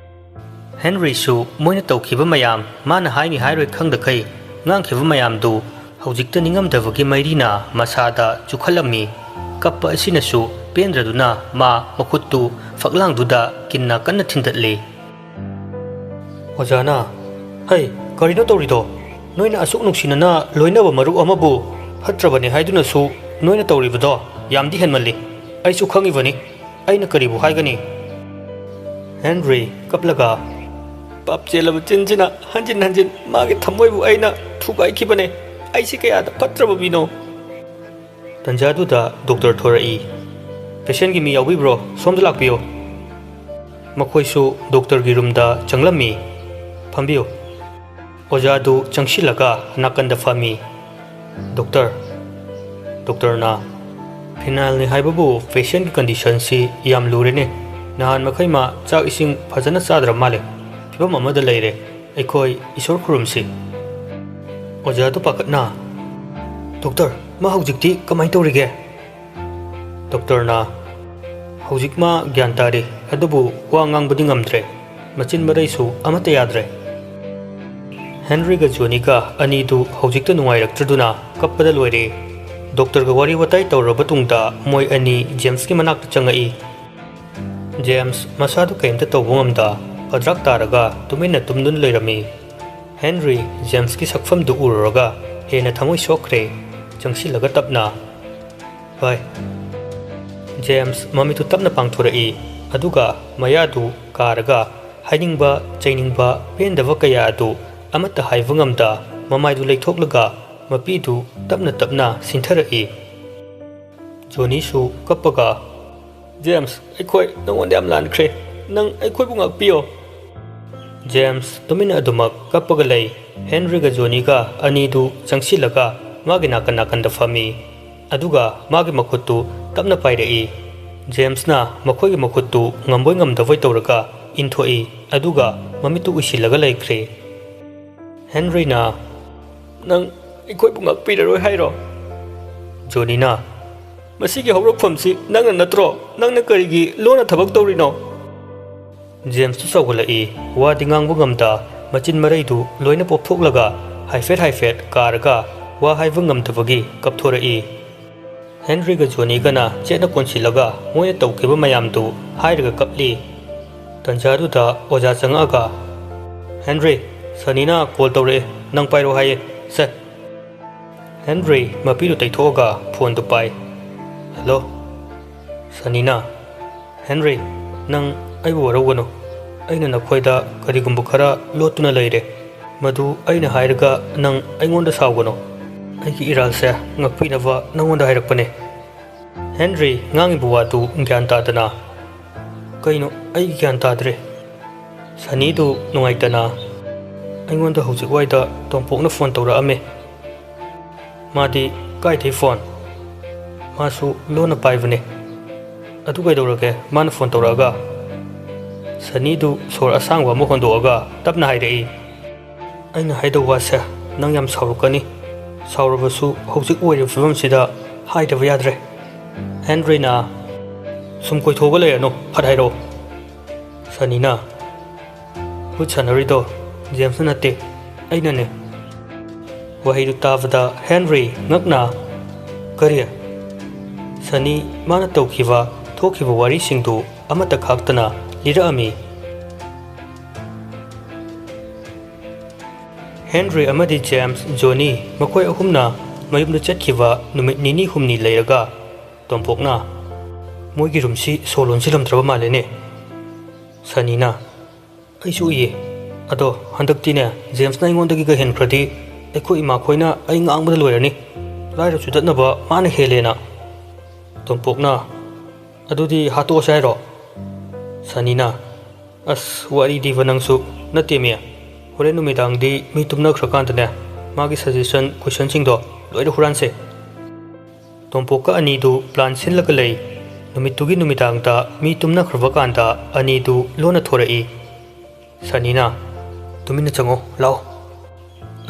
ꯍꯦꯟꯔꯤꯁꯨ ꯃꯣꯏꯅ ꯇꯧꯈꯤꯕ ꯃꯌꯥꯝ, ꯃꯥꯅ ꯍꯥꯏꯅꯤ ꯍꯥꯏꯔꯣꯏ ꯈꯪꯗꯈꯩ ꯉꯥꯡꯈꯤꯕ ꯃꯌꯥꯝꯗꯨ ꯍꯧꯖꯤꯛꯇ ꯅꯤꯡꯉꯝꯗꯕꯒꯤ ꯃꯩꯔꯤꯅ ꯃꯁꯥꯗ ꯆꯨꯈꯠꯂꯝꯃꯤ꯫ ꯀꯞꯄ ꯑꯁꯤꯅꯁꯨ ꯄꯦꯟꯗ꯭ꯔꯗꯨꯅ ꯃꯥ ꯃꯈꯨꯠꯇꯨ ꯐꯛꯂꯥꯡꯗꯨꯗ ꯀꯤꯟꯅ ꯀꯟꯅ ꯊꯤꯟꯗꯠꯂꯤ꯫ ꯑꯣꯖꯥꯅ, "ꯍꯩ, ꯀꯔꯤꯅꯣ ꯇꯧꯔꯤꯗꯣ? ꯅꯣꯏꯅ ꯑꯁꯨꯛ ꯅꯨꯡꯁꯤꯅꯅ ꯂꯣꯏꯅꯕ ꯃꯔꯨꯞ ꯑꯃꯕꯨ ꯐꯠꯇ꯭ꯔꯕꯅꯤ ꯍꯥꯏꯗꯨꯅꯁꯨ ꯅꯣꯏꯅ ꯇꯧꯔꯤꯕꯗꯣ ꯌꯥꯝꯗꯤ ꯍꯦꯟꯃꯜꯂꯤ꯫ ꯑꯩꯁꯨ ꯈꯪꯉꯤꯕꯅꯤ꯫ ꯑꯩꯅ ꯀꯔꯤꯕꯨ ꯍꯥꯏꯒꯅꯤ?" ꯍꯦꯟꯔꯤ ꯀꯞꯂꯒ, "ꯄꯥꯞ ꯆꯦꯜꯂꯕ ꯆꯤꯟꯁꯤꯅ ꯍꯟꯖꯤꯟ ꯍꯟꯖꯤꯟ ꯃꯥꯒꯤ ꯊꯃꯣꯏꯕꯨ ꯑꯩꯅ ꯊꯨꯒꯥꯏꯈꯤꯕꯅꯦ꯫ ꯑꯩꯁꯤ ꯀꯌꯥꯗ ꯐꯠꯇ꯭ꯔꯕ ꯃꯤꯅꯣ!" ꯇꯟꯖꯥꯗꯨꯗ ꯗꯣꯛꯇꯔ ꯊꯣꯔꯛꯏ꯫ "ꯄꯦꯁꯦꯟꯒꯤ ꯃꯤ ꯌꯥꯎꯕꯤꯕ꯭ꯔꯣ? ꯁꯣꯝꯗ ꯂꯥꯛꯄꯤꯌꯨ꯫" ꯃꯈꯣꯏꯁꯨ ꯗꯣꯛꯇꯔꯒꯤ ꯔꯨꯝꯗ ꯆꯪꯂꯝꯃꯤ꯫ "ꯐꯝꯕꯤꯌꯨ꯫" ꯑꯣꯖꯥꯗꯨ ꯆꯪꯁꯤꯜꯂꯒ ꯅꯥꯀꯟꯗ ꯐꯝꯃꯤ꯫ "ꯗꯣꯛꯇꯔ꯫" ꯗꯣꯛꯇꯔꯅ, "ꯐꯤꯅꯥꯏꯜꯅꯤ ꯍꯥꯏꯕꯕꯨ ꯄꯦꯁꯦꯟꯒꯤ ꯀꯟꯗꯤꯁꯟꯁꯤ ꯌꯥꯝ ꯂꯨꯔꯦꯅꯦ꯫ ꯅꯍꯥꯟ ꯃꯈꯩ ꯃꯥ ꯆꯥꯛ ꯏꯁꯤꯡ ꯐꯖꯅ ꯆꯥꯗ꯭ꯔ ꯃꯥꯜꯂꯦ꯫ ꯐꯤꯕꯝ ꯑꯃꯗ ꯂꯩꯔꯦ꯫ ꯑꯩꯈꯣꯏ ꯏꯁꯣꯔ ꯈꯨꯔꯨꯝꯁꯤ꯫" ꯑꯣꯖꯥꯗꯨ ꯄꯥꯈꯠꯅ, "ꯗꯣꯛꯇꯔ, ꯃꯥ ꯍꯧꯖꯤꯛꯇꯤ ꯀꯃꯥꯏꯅ ꯇꯧꯔꯤꯒꯦ?" ꯗꯣꯛꯇꯔꯅ, "ꯍꯧꯖꯤꯛ ꯃꯥ ꯒ꯭ꯌꯥꯟ ꯇꯥꯔꯤ, ꯑꯗꯨꯕꯨ ꯋꯥ ꯉꯥꯡꯕꯗꯤ ꯉꯝꯗ꯭ꯔꯦ꯫ ꯃꯆꯤꯟ ꯃꯔꯩꯁꯨ ꯑꯃꯠꯇ ꯌꯥꯗ꯭ꯔꯦ꯫" ꯍꯦꯟꯔꯤꯒ ꯖꯣꯅꯤꯒ ꯑꯅꯤꯗꯨ ꯍꯧꯖꯤꯛꯇ ꯅꯨꯡꯉꯥꯏꯔꯛꯇ꯭ꯔꯗꯨꯅ ꯀꯞꯄꯗ ꯂꯣꯏꯔꯦ꯫ ꯗꯣꯛꯇꯔꯒ ꯋꯥꯔꯤ ꯋꯥꯇꯥꯏ ꯇꯧꯔꯕ ꯇꯨꯡꯗ ꯃꯣꯏ ꯑꯅꯤ ꯖꯦꯝꯁꯀꯤ ꯃꯅꯥꯛꯇ ꯆꯪꯉꯛꯏ꯫ ꯖꯦꯝꯁ ꯃꯁꯥꯗꯨ ꯀꯔꯤꯝꯇ ꯇꯧꯕ ꯉꯝꯗ ꯐꯗ꯭ꯔꯥꯛ ꯇꯥꯔꯒ ꯇꯨꯃꯤꯟꯅ ꯇꯨꯝꯗꯨꯅ ꯂꯩꯔꯝꯃꯤ꯫ ꯍꯦꯟꯔꯤ ꯖꯦꯝꯁꯀꯤ ꯁꯛꯐꯝꯗꯨ ꯎꯔꯨꯔꯒ ꯍꯦꯟꯅ ꯊꯃꯣꯏ ꯁꯣꯛꯈ꯭ꯔꯦ꯫ ꯆꯪꯁꯤꯜꯂꯒ ꯇꯞꯅ, "ꯚꯥꯏ꯫" ꯖꯦꯝꯁ ꯃꯃꯤꯠꯇꯨ ꯇꯞꯅ ꯄꯥꯡꯊꯣꯔꯛꯏ, ꯑꯗꯨꯒ ꯃꯌꯥꯗꯨ ꯀꯥꯔꯒ ꯍꯥꯏꯅꯤꯡꯕ, ꯆꯩꯅꯤꯡꯕ, ꯄꯦꯟꯗꯕ ꯀꯌꯥ ꯑꯗꯨ ꯑꯃꯠꯇ ꯍꯥꯏꯕ ꯉꯝꯗ ꯃꯃꯥꯏꯗꯨ ꯂꯩꯊꯣꯛꯂꯒ ꯃꯄꯤꯗꯨ ꯇꯞꯅ ꯇꯞꯅ ꯁꯤꯟꯊꯔꯛꯏ꯫ ꯖꯣꯅꯤꯁꯨ ꯀꯞꯄꯒ, "ꯖꯦꯝꯁ, ꯑꯩꯈꯣꯏ ꯅꯉꯣꯟꯗ ꯌꯥꯝ ꯂꯥꯟꯈ꯭ꯔꯦ꯫ ꯅꯪ ꯑꯩꯈꯣꯏꯕꯨ ꯉꯥꯛꯄꯤꯌꯣ꯫" ꯖꯦꯝꯁ ꯇꯨꯃꯤꯟꯅ ꯑꯗꯨꯃꯛ ꯀꯞꯄꯒ ꯂꯩ꯫ ꯍꯦꯟꯔꯤꯒ ꯖꯣꯅꯤꯒ ꯑꯅꯤꯗꯨ ꯆꯪꯁꯤꯜꯂꯒ ꯃꯥꯒꯤ ꯅꯥꯀꯟ ꯅꯥꯀꯟꯗ ꯐꯝꯃꯤ꯫ ꯑꯗꯨꯒ ꯃꯥꯒꯤ ꯃꯈꯨꯠꯇꯨ ꯇꯞꯅ ꯄꯥꯏꯔꯛꯏ꯫ ꯖꯦꯝꯁꯅ ꯃꯈꯣꯏꯒꯤ ꯃꯈꯨꯠꯇꯨ ꯉꯝꯕꯣꯏ ꯉꯝꯗꯕꯣꯏ ꯇꯧꯔꯒ ꯏꯟꯊꯣꯛꯏ, ꯑꯗꯨꯒ ꯃꯃꯤꯠꯇꯨ ꯎꯏꯁꯤꯜꯂꯒ ꯂꯩꯈ꯭ꯔꯦ꯫ ꯍꯦꯟꯔꯤꯅ, "ꯅꯪ ꯑꯩꯈꯣꯏꯕꯨ ꯉꯥꯛꯄꯤꯔꯔꯣꯏ ꯍꯥꯏꯔꯣ?" ꯖꯣꯅꯤꯅ, "ꯃꯁꯤꯒꯤ ꯍꯧꯔꯛꯐꯝꯁꯤ ꯅꯪꯅ ꯅꯠꯇ꯭ꯔꯣ? ꯅꯪꯅ ꯀꯔꯤꯒꯤ ꯂꯣꯟꯅ ꯊꯕꯛ ꯇꯧꯔꯤꯅꯣ?" ꯖꯦꯝꯁꯇꯨ ꯆꯥꯎꯈꯠꯂꯛꯏ꯫ ꯋꯥꯗꯤ ꯉꯥꯡꯕ ꯉꯝꯗ, ꯃꯆꯤꯟ ꯃꯔꯩꯗꯨ ꯂꯣꯏꯅ ꯄꯣꯞꯊꯣꯛꯂꯒ ꯍꯥꯏꯐꯦꯠ ꯍꯥꯏꯐꯦꯠ ꯀꯥꯔꯒ ꯋꯥ ꯍꯥꯏꯕ ꯉꯝꯗꯕꯒꯤ ꯀꯞꯊꯣꯔꯛꯏ꯫ ꯍꯦꯟꯔꯤꯒ ꯖꯣꯅꯤꯒꯅ ꯆꯦꯠꯅ ꯀꯣꯟꯁꯤꯜꯂꯒ ꯃꯣꯏꯅ ꯇꯧꯈꯤꯕ ꯃꯌꯥꯝꯗꯨ ꯍꯥꯏꯔꯒ ꯀꯞꯂꯤ꯫ ꯇꯟꯖꯥꯗꯨꯗ ꯑꯣꯖꯥ ꯆꯪꯉꯛꯑꯒ, "ꯍꯦꯟꯔꯤ, ꯁꯅꯤꯅ ꯀꯣꯜ ꯇꯧꯔꯛꯑꯦ, ꯅꯪ ꯄꯥꯏꯔꯣ ꯍꯥꯏꯌꯦ, ꯁꯦ꯫" ꯍꯦꯟꯔꯤ ꯃꯄꯤꯗꯨ ꯇꯩꯊꯣꯛꯑꯒ ꯐꯣꯟꯗꯨ ꯄꯥꯏ꯫ "ꯍꯜꯂꯣ꯫" ꯁꯅꯤꯅ, "ꯍꯦꯟꯔꯤ, ꯅꯪ ꯑꯩꯕꯨ ꯋꯥꯔꯧꯒꯅꯨ꯫ ꯑꯩꯅ ꯅꯈꯣꯏꯗ ꯀꯔꯤꯒꯨꯝꯕ ꯈꯔ ꯂꯣꯠꯇꯨꯅ ꯂꯩꯔꯦ꯫ ꯃꯗꯨ ꯑꯩꯅ ꯍꯥꯏꯔꯒ ꯅꯪ ꯑꯩꯉꯣꯟꯗ ꯁꯥꯎꯒꯅꯨ꯫ ꯑꯩꯒꯤ ꯏꯔꯥꯜꯁꯦ ꯉꯥꯛꯄꯤꯅꯕ ꯅꯉꯣꯟꯗ ꯍꯥꯏꯔꯛꯄꯅꯦ꯫" ꯍꯦꯟꯔꯤ ꯉꯥꯡꯉꯤꯕ ꯋꯥꯗꯨ ꯒ꯭ꯌꯥꯟ ꯇꯥꯗꯅ, "ꯀꯩꯅꯣ? ꯑꯩ ꯒ꯭ꯌꯥꯟ ꯇꯥꯗ꯭ꯔꯦ꯫" ꯁꯅꯤꯗꯨ ꯅꯨꯡꯉꯥꯏꯇꯅ, "ꯑꯩꯉꯣꯟꯗ ꯍꯧꯖꯤꯛ ꯋꯥꯏꯗ ꯇꯣꯝꯄꯣꯛꯅ ꯐꯣꯟ ꯇꯧꯔꯛꯑꯝꯃꯦ꯫" "ꯃꯥꯗꯤ ꯀꯥꯏꯗꯩ ꯐꯣꯟ?" "ꯃꯥꯁꯨ ꯂꯣꯟꯅ ꯄꯥꯏꯕꯅꯦ꯫" "ꯑꯗꯨ ꯀꯩꯗꯧꯔꯒꯦ, ꯃꯥꯅ ꯐꯣꯟ ꯇꯧꯔꯛꯑꯒ?" ꯁꯅꯤꯗꯨ ꯁꯣꯔ ꯑꯁꯥꯡꯕ ꯑꯃ ꯍꯣꯟꯗꯣꯛꯑꯒ ꯇꯞꯅ ꯍꯥꯏꯔꯛꯏ, "ꯑꯩꯅ ꯍꯥꯏꯗꯧ ꯋꯥꯁꯦ ꯅꯪ ꯌꯥꯝ ꯁꯥꯎꯔꯛꯀꯅꯤ꯫ ꯁꯥꯎꯔꯕꯁꯨ ꯍꯧꯖꯤꯛ ꯑꯣꯏꯔꯤꯕ ꯐꯤꯕꯝꯁꯤꯗ ꯍꯥꯏꯗꯕ ꯌꯥꯗ꯭ꯔꯦ꯫" ꯍꯦꯟꯔꯤꯅ, "ꯁꯨꯝ ꯀꯣꯏꯊꯣꯛꯑꯒ ꯂꯩꯔꯅꯨ, ꯐꯠ ꯍꯥꯏꯔꯛꯑꯣ꯫" ꯁꯅꯤꯅ, "ꯈꯨꯠ ꯁꯥꯟꯅꯔꯤꯗꯣ ꯖꯦꯝꯁꯅ ꯅꯠꯇꯦ, ꯑꯩꯅꯅꯦ꯫" ꯋꯥꯍꯩꯗꯨ ꯇꯥꯕꯗ ꯍꯦꯟꯔꯤ ꯉꯛꯅ, "ꯀꯔꯤ?" ꯁꯅꯤ ꯃꯥꯅ ꯇꯧꯈꯤꯕ, ꯊꯣꯛꯈꯤꯕ ꯋꯥꯔꯤꯁꯤꯡꯗꯨ ꯑꯃꯠꯇ ꯈꯥꯛꯇꯅ ꯂꯤꯔꯛꯑꯝꯃꯤ꯫ ꯍꯦꯟꯔꯤ ꯑꯃꯗꯤ ꯖꯦꯝꯁ, ꯖꯣꯅꯤ ꯃꯈꯣꯏ ꯑꯍꯨꯝꯅ ꯃꯌꯨꯝꯗ ꯆꯠꯈꯤꯕ ꯅꯨꯃꯤꯠ ꯅꯤꯅꯤ ꯍꯨꯝꯅꯤ ꯂꯩꯔꯒ ꯇꯣꯝꯄꯣꯛꯅ, "ꯃꯣꯏꯒꯤ ꯔꯨꯝꯁꯤ ꯁꯣ ꯂꯣꯟꯁꯤꯜꯂꯝꯗ꯭ꯔꯕ ꯃꯥꯜꯂꯦꯅꯦ꯫" ꯁꯅꯤꯅ, "ꯑꯩꯁꯨ ꯎꯏꯌꯦ꯫ ꯑꯗꯣ ꯍꯟꯗꯛꯇꯤꯅꯦ, ꯖꯦꯝꯁꯅ ꯑꯩꯉꯣꯟꯗꯒꯤꯒ ꯍꯦꯟꯈ꯭ꯔꯗꯤ ꯑꯩꯈꯣꯏ ꯏꯃꯥꯈꯣꯏꯅ ꯑꯩ ꯉꯥꯡꯕꯗ ꯂꯣꯏꯔꯅꯤ꯫ ꯂꯥꯏꯔ ꯆꯨꯗꯠꯅꯕ ꯃꯥꯅ ꯍꯦꯜꯂꯦꯅ꯫" ꯇꯣꯝꯄꯣꯛꯅ, "ꯑꯗꯨꯗꯤ ꯍꯥꯠꯇꯣꯛꯑꯁꯦ ꯍꯥꯏꯔꯣ?" ꯁꯅꯤꯅ, "ꯑꯁ, ꯋꯥꯔꯤꯗꯤꯕ ꯅꯪꯁꯨ꯫ ꯅꯠꯇꯦꯃꯤ, ꯍꯣꯔꯦꯟ ꯅꯨꯃꯤꯗꯥꯡꯗꯤ ꯃꯤ ꯇꯨꯝꯅꯈ꯭ꯔꯀꯥꯟꯗꯅꯦ, ꯃꯥꯒꯤ ꯁꯖꯦꯁꯟ ꯀꯣꯏꯁꯟꯁꯤꯡꯗꯣ ꯂꯣꯏꯅ ꯍꯨꯔꯥꯟꯁꯦ꯫" ꯇꯣꯝꯄꯣꯛꯀ ꯑꯅꯤꯗꯨ ꯄ꯭ꯂꯥꯟ ꯁꯤꯜꯂꯒ ꯂꯩ꯫ ꯅꯨꯃꯤꯠꯇꯨꯒꯤ ꯅꯨꯃꯤꯗꯥꯡꯗ ꯃꯤ ꯇꯨꯝꯅꯈ꯭ꯔꯕ ꯀꯥꯟꯗ ꯑꯅꯤꯗꯨ ꯂꯣꯟꯅ ꯊꯣꯔꯛꯏ꯫ ꯁꯅꯤꯅ, "ꯇꯨꯃꯤꯟꯅ ꯆꯪꯉꯣ, ꯂꯥꯛꯑꯣ꯫"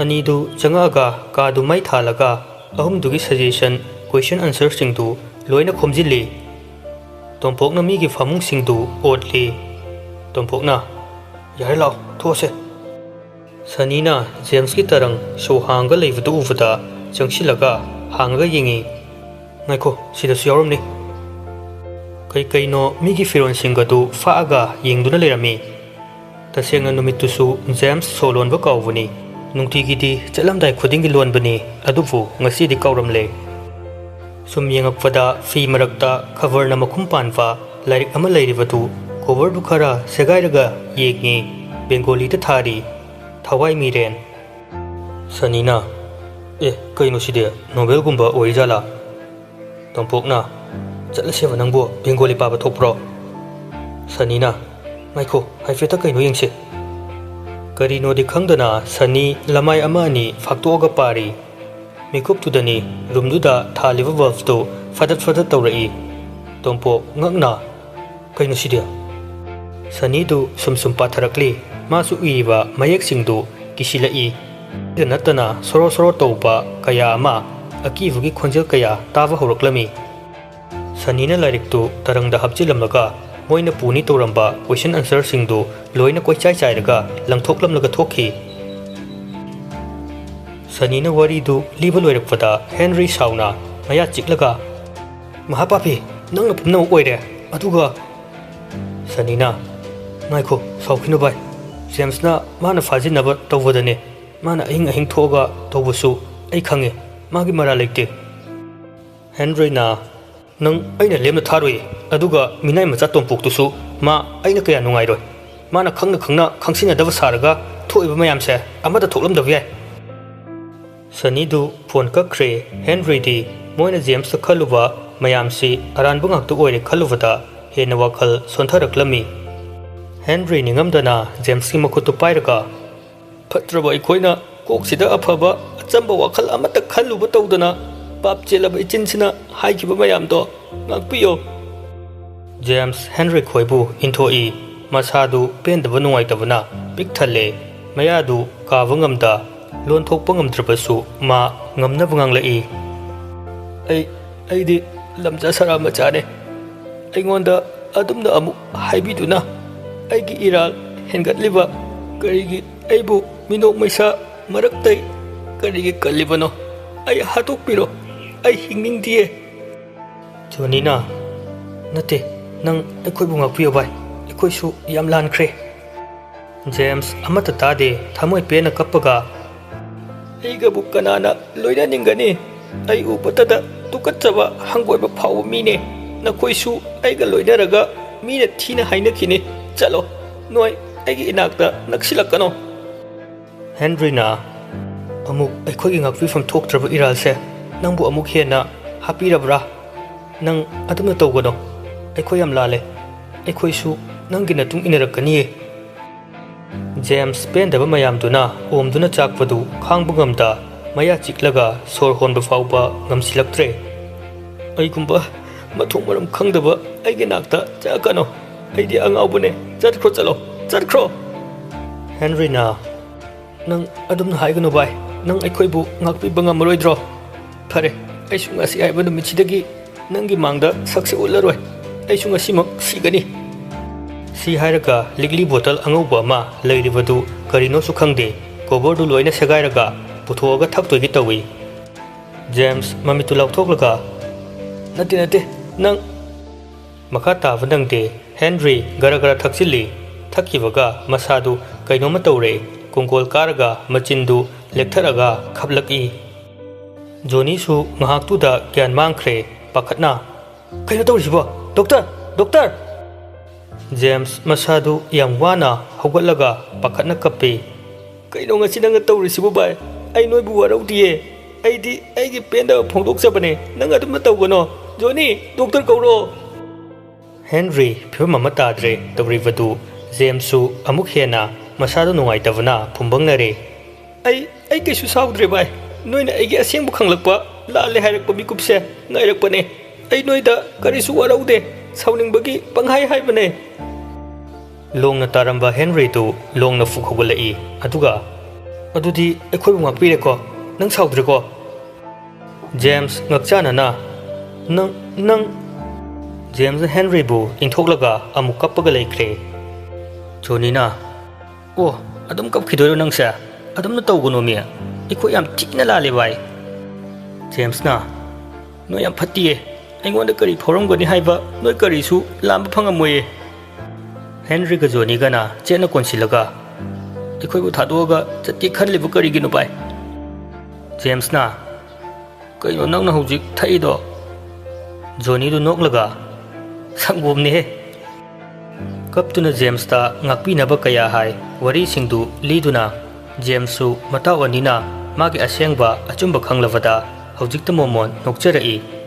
ꯑꯅꯤꯗꯨ ꯆꯪꯉꯛꯑꯒ ꯀꯥꯗꯨ ꯃꯩ ꯊꯥꯜꯂꯒ ꯑꯍꯨꯝꯗꯨꯒꯤ ꯁꯖꯦꯁꯟ ꯀꯣꯏꯁꯟ ꯑꯟꯁꯔꯁꯤꯡꯗꯨ ꯂꯣꯏꯅ ꯈꯣꯝꯖꯤꯜꯂꯤ꯫ ꯇꯣꯝꯄꯣꯛꯅ ꯃꯤꯒꯤ ꯐꯃꯨꯡꯁꯤꯡꯗꯨ ꯑꯣꯠꯂꯤ꯫ ꯇꯣꯝꯄꯣꯛꯅ, "ꯌꯥꯔꯦ, ꯂꯥꯛꯑꯣ, ꯊꯣꯛꯑꯁꯦ꯫" ꯁꯅꯤꯅ ꯖꯦꯝꯁꯀꯤ ꯇꯔꯪ ꯁꯣ ꯍꯥꯡꯉꯒ ꯂꯩꯕꯗꯨ ꯎꯕꯗ ꯆꯪꯁꯤꯜꯂꯒ ꯍꯥꯡꯉꯒ ꯌꯦꯡꯉꯤ꯫ ꯉꯥꯏꯈꯣ, ꯁꯤꯗꯁꯨ ꯌꯥꯎꯔꯝꯅꯤ꯫ ꯀꯩ ꯀꯩꯅꯣ ꯃꯤꯒꯤ ꯐꯤꯔꯣꯜꯁꯤꯡꯒꯗꯨ ꯐꯥꯛꯑꯒ ꯌꯦꯡꯗꯨꯅ ꯂꯩꯔꯝꯃꯤ꯫ ꯇꯁꯦꯡꯅ ꯅꯨꯃꯤꯠꯇꯨꯁꯨ ꯖꯦꯝꯁ ꯁꯣ ꯂꯣꯟꯕ ꯀꯥꯎꯕꯅꯤ꯫ ꯅꯨꯡꯇꯤꯒꯤꯗꯤ ꯆꯠꯂꯝꯗꯥꯏ ꯈꯨꯗꯤꯡꯒꯤ ꯂꯣꯟꯕꯅꯤ, ꯑꯗꯨꯕꯨ ꯉꯁꯤꯗꯤ ꯀꯥꯎꯔꯝꯂꯦ꯫ ꯁꯨꯝ ꯌꯦꯡꯉꯛꯄꯗ ꯐꯤ ꯃꯔꯛꯇ ꯈꯕꯔꯅ ꯃꯈꯨꯝ ꯄꯥꯟꯕ ꯂꯥꯏꯔꯤꯛ ꯑꯃ ꯂꯩꯔꯤꯕꯗꯨ ꯀꯣꯚꯔꯗꯨ ꯈꯔ ꯁꯦꯒꯥꯏꯔꯒ ꯌꯦꯡꯉꯤ꯫ ꯕꯦꯡꯒꯣꯂꯤꯗ ꯊꯥꯔꯤ꯫ ꯊꯋꯥꯏ ꯃꯤꯔꯦꯟ꯫ ꯁꯅꯤꯅ, "ꯑꯦ, ꯀꯩꯅꯣ ꯁꯤꯗꯤ? ꯅꯣꯕꯦꯜꯒꯨꯝꯕ ꯑꯣꯏꯔꯤꯖꯥꯠꯂꯥ?" ꯇꯣꯝꯄꯣꯛꯅ, "ꯆꯠꯂꯁꯦꯕ ꯅꯪꯕꯨ, ꯕꯦꯡꯒꯣꯂꯤ ꯄꯥꯕ ꯊꯣꯛꯄ꯭ꯔꯣ?" ꯁꯅꯤꯅ, "ꯉꯥꯏꯈꯣ, ꯍꯥꯏꯐꯦꯠꯇ ꯀꯩꯅꯣ ꯌꯦꯡꯁꯤ꯫" ꯀꯔꯤꯅꯣꯗꯤ ꯈꯪꯗꯅ ꯁꯅꯤ ꯂꯃꯥꯏ ꯑꯃ ꯑꯅꯤ ꯐꯥꯛꯇꯣꯛꯑꯒ ꯄꯥꯔꯤ꯫ ꯃꯤꯀꯨꯞꯇꯨꯗꯅꯤ ꯔꯨꯝꯗꯨꯗ ꯊꯥꯜꯂꯤꯕ ꯕꯜꯕꯇꯨ ꯐꯗꯠ ꯐꯗꯠ ꯇꯧꯔꯛꯏ꯫ ꯇꯣꯝꯄꯣꯛ ꯉꯛꯅ, "ꯀꯩꯅꯣ ꯁꯤꯗꯤ?" ꯁꯅꯤꯗꯨ ꯁꯨꯝ ꯁꯨꯝ ꯄꯥꯊꯔꯛꯂꯤ꯫ ꯃꯥꯁꯨ ꯏꯔꯤꯕ ꯃꯌꯦꯛꯁꯤꯡꯗꯨ ꯀꯤꯁꯤꯜꯂꯛꯏ꯫ ꯁꯤꯗ ꯅꯠꯇꯅ ꯁꯣꯔꯣ ꯁꯣꯔꯣ ꯇꯧꯕ ꯀꯌꯥ ꯑꯃ, ꯑꯀꯤꯕꯒꯤ ꯈꯣꯟꯖꯦꯜ ꯀꯌꯥ ꯇꯥꯕ ꯍꯧꯔꯛꯂꯝꯃꯤ꯫ ꯁꯅꯤꯅ ꯂꯥꯏꯔꯤꯛꯇꯨ ꯇꯔꯪꯗ ꯍꯥꯞꯆꯤꯜꯂꯝꯂꯒ ꯃꯣꯏꯅ ꯄꯨꯅꯤ ꯇꯧꯔꯝꯕ ꯀꯣꯏꯁꯟ ꯑꯟꯁꯔꯁꯤꯡꯗꯨ ꯂꯣꯏꯅ ꯀꯣꯏꯆꯥꯏ ꯆꯥꯏꯔꯒ ꯂꯪꯊꯣꯛꯂꯝꯂꯒ ꯊꯣꯛꯈꯤ꯫ ꯁꯅꯤꯅ ꯋꯥꯔꯤꯗꯨ ꯂꯤꯕ ꯂꯣꯏꯔꯛꯄꯗ ꯍꯦꯟꯔꯤ ꯁꯥꯎꯅ ꯃꯌꯥ ꯆꯤꯛꯂꯒ, "ꯃꯍꯥꯄꯥꯄꯤ, ꯅꯪꯅ ꯄꯨꯝꯅꯃꯛ ꯑꯣꯏꯔꯦ꯫ ꯑꯗꯨꯒ," ꯁꯅꯤꯅ, "ꯉꯥꯏꯈꯣ, ꯁꯥꯎꯈꯤꯅꯨ ꯚꯥꯏ꯫ ꯖꯦꯝꯁꯅ ꯃꯥꯅ ꯐꯥꯖꯤꯟꯅꯕ ꯇꯧꯕꯗꯅꯦ꯫ ꯃꯥꯅ ꯑꯍꯤꯡ ꯑꯍꯤꯡ ꯊꯣꯛꯑꯒ ꯇꯧꯕꯁꯨ ꯑꯩ ꯈꯪꯉꯦ꯫ ꯃꯥꯒꯤ ꯃꯔꯥꯜ ꯂꯩꯇꯦ꯫" ꯍꯦꯟꯔꯤꯅ, "ꯅꯪ ꯑꯩꯅ ꯂꯦꯝꯅ ꯊꯥꯔꯣꯏꯌꯦ꯫ ꯑꯗꯨꯒ ꯃꯤꯅꯥꯏ ꯃꯆꯥ ꯇꯣꯝꯄꯣꯛꯇꯨꯁꯨ ꯃꯥ ꯑꯩꯅ ꯀꯌꯥ ꯅꯨꯡꯉꯥꯏꯔꯣꯏ꯫ ꯃꯥꯅ ꯈꯪꯅ ꯈꯪꯅ ꯈꯪꯁꯤꯟꯅꯗꯕ ꯁꯥꯔꯒ ꯊꯣꯛꯏꯕ ꯃꯌꯥꯝꯁꯦ ꯑꯃꯠꯇ ꯊꯣꯛꯂꯝꯗꯕ ꯌꯥꯏ꯫" ꯁꯅꯤꯗꯨ ꯐꯣꯟ ꯀꯛꯈ꯭ꯔꯦ꯫ ꯍꯦꯟꯔꯤꯗꯤ ꯃꯣꯏꯅ ꯖꯦꯝꯁꯇ ꯈꯜꯂꯨꯕ ꯃꯌꯥꯝꯁꯤ ꯑꯔꯥꯟꯕ ꯉꯥꯛꯇ ꯑꯣꯏꯔꯦ ꯈꯜꯂꯨꯕꯗ ꯍꯦꯟꯅ ꯋꯥꯈꯜ ꯁꯣꯟꯊꯔꯛꯂꯝꯃꯤ꯫ ꯍꯦꯟꯔꯤ ꯅꯤꯡꯉꯝꯗꯅ ꯖꯦꯝꯁꯀꯤ ꯃꯈꯨꯠꯇꯨ ꯄꯥꯏꯔꯒ, "ꯐꯠꯇ꯭ꯔꯕ ꯑꯩꯈꯣꯏꯅ ꯀꯣꯛꯁꯤꯗ ꯑꯐꯕ ꯑꯆꯝꯕ ꯋꯥꯈꯜ ꯑꯃꯠꯇ ꯈꯜꯂꯨꯕ ꯇꯧꯗꯅ ꯄꯥꯞ ꯆꯦꯜꯂꯕ ꯏꯆꯤꯟꯁꯤꯅ ꯍꯥꯏꯈꯤꯕ ꯃꯌꯥꯝꯗꯣ ꯉꯥꯛꯄꯤꯌꯣ꯫" James Henry ꯈꯣꯏꯕꯨ ꯏꯟꯊꯣꯛꯏ꯫ ꯃꯁꯥꯗꯨ ꯄꯦꯟꯗꯕ ꯅꯨꯡꯉꯥꯏꯇꯕꯅ ꯄꯤꯛ ꯊꯜꯂꯦ꯫ ꯃꯌꯥꯗꯨ ꯀꯥꯕ ꯉꯝꯗ, ꯂꯣꯟ ꯊꯣꯛꯄ ꯉꯝꯗ꯭ꯔꯕꯁꯨ ꯃꯥ ꯉꯝꯅꯕ ꯉꯥꯡꯂꯛꯏ꯫ "ꯑꯩ, ꯑꯩꯗꯤ ꯂꯝꯖꯥ ꯁꯔꯥ ꯃꯆꯥꯅꯦ꯫ ꯑꯩꯉꯣꯟꯗ ꯑꯗꯨꯝꯅ ꯑꯃꯨꯛ ꯍꯥꯏꯕꯤꯗꯨꯅ ꯑꯩꯒꯤ ꯏꯔꯥꯜ ꯍꯦꯟꯒꯠꯂꯤꯕ ꯀꯔꯤꯒꯤ? ꯑꯩꯕꯨ ꯃꯤꯅꯣꯛ ꯃꯩꯁꯥ ꯃꯔꯛꯇꯩ ꯀꯔꯤꯒꯤ ꯀꯜꯂꯤꯕꯅꯣ? ꯑꯩ ꯍꯥꯠꯇꯣꯛꯄꯤꯔꯣ꯫ ꯑꯩ ꯍꯤꯡꯅꯤꯡꯗꯤꯌꯦ꯫" ꯖꯣꯅꯤꯅ, "ꯅꯠꯇꯦ, ꯅꯪ ꯑꯩꯈꯣꯏꯕꯨ ꯉꯥꯛꯄꯤꯌꯨ ꯚꯥꯏ, ꯑꯩꯈꯣꯏꯁꯨ ꯌꯥꯝ ꯂꯥꯟꯈ꯭ꯔꯦ꯫" ꯖꯦꯝꯁ ꯑꯃꯠꯇ ꯇꯥꯗꯦ, ꯊꯃꯣꯏ ꯄꯦꯟꯅ ꯀꯞꯄꯒ, "ꯑꯩꯒꯕꯨ ꯀꯅꯥꯅ ꯂꯣꯏꯅꯅꯤꯡꯒꯅꯤ? ꯑꯩ ꯎꯕꯗꯗ ꯇꯨꯀꯠꯆꯕ ꯍꯪꯒꯣꯏꯕ ꯐꯥꯎꯕ ꯃꯤꯅꯦ꯫ ꯅꯈꯣꯏꯁꯨ ꯑꯩꯒ ꯂꯣꯏꯅꯔꯒ ꯃꯤꯅ ꯊꯤꯅ ꯍꯥꯏꯅꯈꯤꯅꯤ꯫ ꯆꯠꯂꯣ, ꯅꯣꯏ ꯑꯩꯒꯤ ꯏꯅꯥꯛꯇ ꯅꯛꯁꯤꯜꯂꯛꯀꯅꯣ꯫" ꯍꯦꯟꯔꯤꯅ, "ꯑꯃꯨꯛ ꯑꯩꯈꯣꯏꯒꯤ ꯉꯥꯛꯄꯤꯐꯝ ꯊꯣꯛꯇ꯭ꯔꯕ ꯏꯔꯥꯜꯁꯦ ꯅꯪꯕꯨ ꯑꯃꯨꯛ ꯍꯦꯟꯅ ꯍꯥꯞꯄꯤꯔꯕ꯭ꯔꯥ? ꯅꯪ ꯑꯗꯨꯝꯅ ꯇꯧꯒꯅꯣ꯫ ꯑꯩꯈꯣꯏ ꯌꯥꯝ ꯂꯥꯜꯂꯦ꯫ ꯑꯩꯈꯣꯏꯁꯨ ꯅꯪꯒꯤ ꯃꯇꯨꯡ ꯏꯟꯅꯔꯛꯀꯅꯤꯌꯦ꯫" ꯖꯦꯝꯁ ꯄꯦꯟꯗꯕ ꯃꯌꯥꯝꯗꯨꯅ ꯑꯣꯝꯗꯨꯅ ꯆꯥꯛꯄꯗꯨ ꯈꯥꯡꯕ ꯉꯝꯗ ꯃꯌꯥ ꯆꯤꯛꯂꯒ ꯁꯣꯔ ꯍꯣꯟꯕ ꯐꯥꯎꯕ ꯉꯝꯁꯤꯜꯂꯛꯇ꯭ꯔꯦ꯫ "ꯑꯩꯒꯨꯝꯕ ꯃꯊꯣꯡ ꯃꯔꯝ ꯈꯪꯗꯕ ꯑꯩꯒꯤ ꯅꯥꯛꯇ ꯆꯪꯉꯛꯀꯅꯣ꯫ ꯑꯩꯗꯤ ꯑꯉꯥꯎꯕꯅꯦ꯫ ꯆꯠꯈ꯭ꯔꯣ, ꯆꯠꯂꯣ, ꯆꯠꯈ꯭ꯔꯣ!" ꯍꯦꯟꯔꯤꯅ, "ꯅꯪ ꯑꯗꯨꯝꯅ ꯍꯥꯏꯒꯅꯨ ꯚꯥꯏ꯫ ꯅꯪ ꯑꯩꯈꯣꯏꯕꯨ ꯉꯥꯛꯄꯤꯕ ꯉꯝꯃꯔꯣꯏꯗ꯭ꯔꯣ? ꯐꯔꯦ, ꯑꯩꯁꯨ ꯉꯁꯤ ꯍꯥꯏꯕ ꯅꯨꯃꯤꯠꯁꯤꯗꯒꯤ ꯅꯪꯒꯤ ꯃꯥꯡꯗ ꯁꯛꯁꯦ ꯎꯠꯂꯔꯣꯏ꯫ ꯑꯩꯁꯨ ꯉꯁꯤꯃꯛ ꯁꯤꯒꯅꯤ꯫" ꯁꯤ ꯍꯥꯏꯔꯒ ꯂꯤꯛꯂꯤ ꯕꯣꯇꯜ ꯑꯉꯧꯕ ꯑꯃ ꯂꯩꯔꯤꯕꯗꯨ ꯀꯔꯤꯅꯣꯁꯨ ꯈꯪꯗꯦ, ꯀꯣꯕꯔꯗꯨ ꯂꯣꯏꯅ ꯁꯦꯒꯥꯏꯔꯒ ꯄꯨꯊꯣꯛꯑꯒ ꯊꯛꯇꯣꯏꯒꯤ ꯇꯧꯏ꯫ ꯖꯦꯝꯁ ꯃꯃꯤꯠꯇꯨ ꯂꯥꯎꯊꯣꯛꯂꯒ, "ꯅꯠꯇꯦ, ꯅꯠꯇꯦ, ꯅꯪ!" ꯃꯈꯥ ꯇꯥꯕ ꯅꯪꯗꯦ꯫ ꯍꯦꯟꯔꯤ ꯒꯔ ꯒꯔ ꯊꯛꯆꯤꯜꯂꯤ꯫ ꯊꯛꯈꯤꯕꯒ ꯃꯁꯥꯗꯨ ꯀꯩꯅꯣꯝꯃ ꯇꯧꯔꯦ꯫ ꯀꯣꯡꯒꯣꯜ ꯀꯥꯔꯒ ꯃꯆꯤꯟꯗꯨ ꯂꯦꯛꯊꯔꯒ ꯈꯞꯂꯛꯏ꯫ ꯖꯣꯅꯤꯁꯨ ꯉꯥꯏꯍꯥꯛꯇꯨꯗ ꯒ꯭ꯌꯥꯟ ꯃꯥꯡꯈ꯭ꯔꯦ꯫ ꯄꯥꯈꯠꯅ, "ꯀꯩꯅꯣ ꯇꯧꯔꯤꯁꯤꯕꯣ? ꯗꯣꯛꯇꯔ! ꯗꯣꯛꯇꯔ!" ꯖꯦꯝꯁ ꯃꯁꯥꯗꯨ ꯌꯥꯝ ꯋꯥꯅ ꯍꯧꯒꯠꯂꯒ ꯄꯥꯈꯠꯅ ꯀꯞꯄꯤ꯫ "ꯀꯩꯅꯣ ꯉꯁꯤ ꯅꯪꯅ ꯇꯧꯔꯤꯁꯤꯕꯨ, ꯚꯥꯏ? ꯑꯩ ꯅꯣꯏꯕꯨ ꯋꯥꯔꯧꯗꯤꯌꯦ꯫ ꯑꯩꯗꯤ ꯑꯩꯒꯤ ꯄꯦꯟꯗꯕ ꯐꯣꯡꯗꯣꯛꯆꯕꯅꯦ꯫ ꯅꯪ ꯑꯗꯨꯝꯅ ꯇꯧꯒꯅꯣ꯫ ꯖꯣꯅꯤ, ꯗꯣꯛꯇꯔ ꯀꯧꯔꯣ!" ꯍꯦꯟꯔꯤ ꯐꯤꯕꯝ ꯑꯃ ꯇꯥꯗ꯭ꯔꯦ ꯇꯧꯔꯤꯕꯗꯨ꯫ ꯖꯦꯝꯁꯁꯨ ꯑꯃꯨꯛ ꯍꯦꯟꯅ ꯃꯁꯥꯗꯨ ꯅꯨꯡꯉꯥꯏꯇꯕꯅ ꯐꯨꯝꯕꯪꯅꯔꯦ꯫ "ꯑꯩ, ꯑꯩ ꯀꯩꯁꯨ ꯁꯥꯎꯗ꯭ꯔꯦ, ꯚꯥꯏ꯫ ꯅꯣꯏꯅ ꯑꯩꯒꯤ ꯑꯁꯦꯡꯕ ꯈꯪꯂꯛꯄ, ꯂꯥꯜꯂꯦ ꯍꯥꯏꯔꯛꯄ ꯃꯤꯀꯨꯞꯁꯦ ꯉꯥꯏꯔꯛꯄꯅꯦ꯫ ꯑꯩ ꯅꯣꯏꯗ ꯀꯔꯤꯁꯨ ꯋꯥꯔꯧꯗꯦ꯫ ꯁꯥꯎꯅꯤꯡꯕꯒꯤ ꯄꯪꯍꯥꯏ ꯍꯥꯏꯕꯅꯦ꯫" ꯂꯣꯡꯅ ꯇꯥꯔꯝꯕ ꯍꯦꯟꯔꯤꯗꯨ ꯂꯣꯡꯅ ꯐꯨꯛ ꯍꯧꯒꯠꯂꯛꯏ꯫ ꯑꯗꯨꯒ, "ꯑꯗꯨꯗꯤ ꯑꯩꯈꯣꯏꯕꯨ ꯉꯥꯛꯄꯤꯔꯦꯀꯣ? ꯅꯪ ꯁꯥꯎꯗ꯭ꯔꯦꯀꯣ?" ꯖꯦꯝꯁ ꯉꯛꯆꯥꯅꯅ, "ꯅꯪ, ꯅꯪ!" ꯖꯦꯝꯁꯅ ꯍꯦꯟꯔꯤꯕꯨ ꯏꯟꯊꯣꯛꯂꯒ ꯑꯃꯨꯛ ꯀꯞꯄꯒ ꯂꯩꯈ꯭ꯔꯦ꯫ ꯖꯣꯅꯤꯅ, "ꯑꯣ, ꯑꯗꯨꯝ ꯀꯞꯈꯤꯗꯣꯏꯔꯣ ꯅꯪꯁꯦ? ꯑꯗꯨꯝꯅ ꯇꯧꯒꯅꯣꯃꯤ꯫ ꯑꯩꯈꯣꯏ ꯌꯥꯝ ꯊꯤꯅ ꯂꯥꯜꯂꯦ, ꯚꯥꯏ꯫" ꯖꯦꯝꯁꯅ, "ꯅꯣꯏ ꯌꯥꯝ ꯐꯠꯇꯤꯌꯦ꯫ ꯑꯩꯉꯣꯟꯗ ꯀꯔꯤ ꯐꯥꯎꯔꯝꯒꯅꯤ ꯍꯥꯏꯕ ꯅꯣꯏ ꯀꯔꯤꯁꯨ ꯂꯥꯝꯕ ꯐꯪꯉꯝꯃꯣꯏꯌꯦ꯫ ꯍꯦꯟꯔꯤꯒ ꯖꯣꯅꯤꯒꯅ ꯆꯦꯠꯅ ꯀꯣꯟꯁꯤꯜꯂꯒ, "ꯑꯩꯈꯣꯏꯕꯨ ꯊꯥꯗꯣꯛꯑꯒ ꯆꯠꯀꯦ ꯈꯜꯂꯤꯕ ꯀꯔꯤꯒꯤꯅꯣ, ꯚꯥꯏ?" ꯖꯦꯝꯁꯅ, "ꯀꯩꯅꯣ ꯅꯪꯅ ꯍꯧꯖꯤꯛ ꯊꯛꯏꯗꯣ?" ꯖꯣꯅꯤꯗꯨ ꯅꯣꯛꯂꯒ, "ꯁꯪꯒꯣꯝꯅꯦꯍꯦ!" ꯀꯞꯇꯨꯅ ꯖꯦꯝꯁꯇ ꯉꯥꯛꯄꯤꯅꯕ ꯀꯌꯥ ꯍꯥꯏ꯫ ꯋꯥꯔꯤꯁꯤꯡꯗꯨ ꯂꯤꯗꯨꯅ ꯖꯦꯝꯁꯁꯨ ꯃꯇꯥꯎ ꯑꯅꯤꯅ ꯃꯥꯒꯤ ꯑꯁꯦꯡꯕ ꯑꯆꯨꯝꯕ ꯈꯪꯂꯕꯗ ꯍꯧꯖꯤꯛꯇ ꯃꯣꯃꯣꯟ ꯅꯣꯛꯆꯔꯛꯏ꯫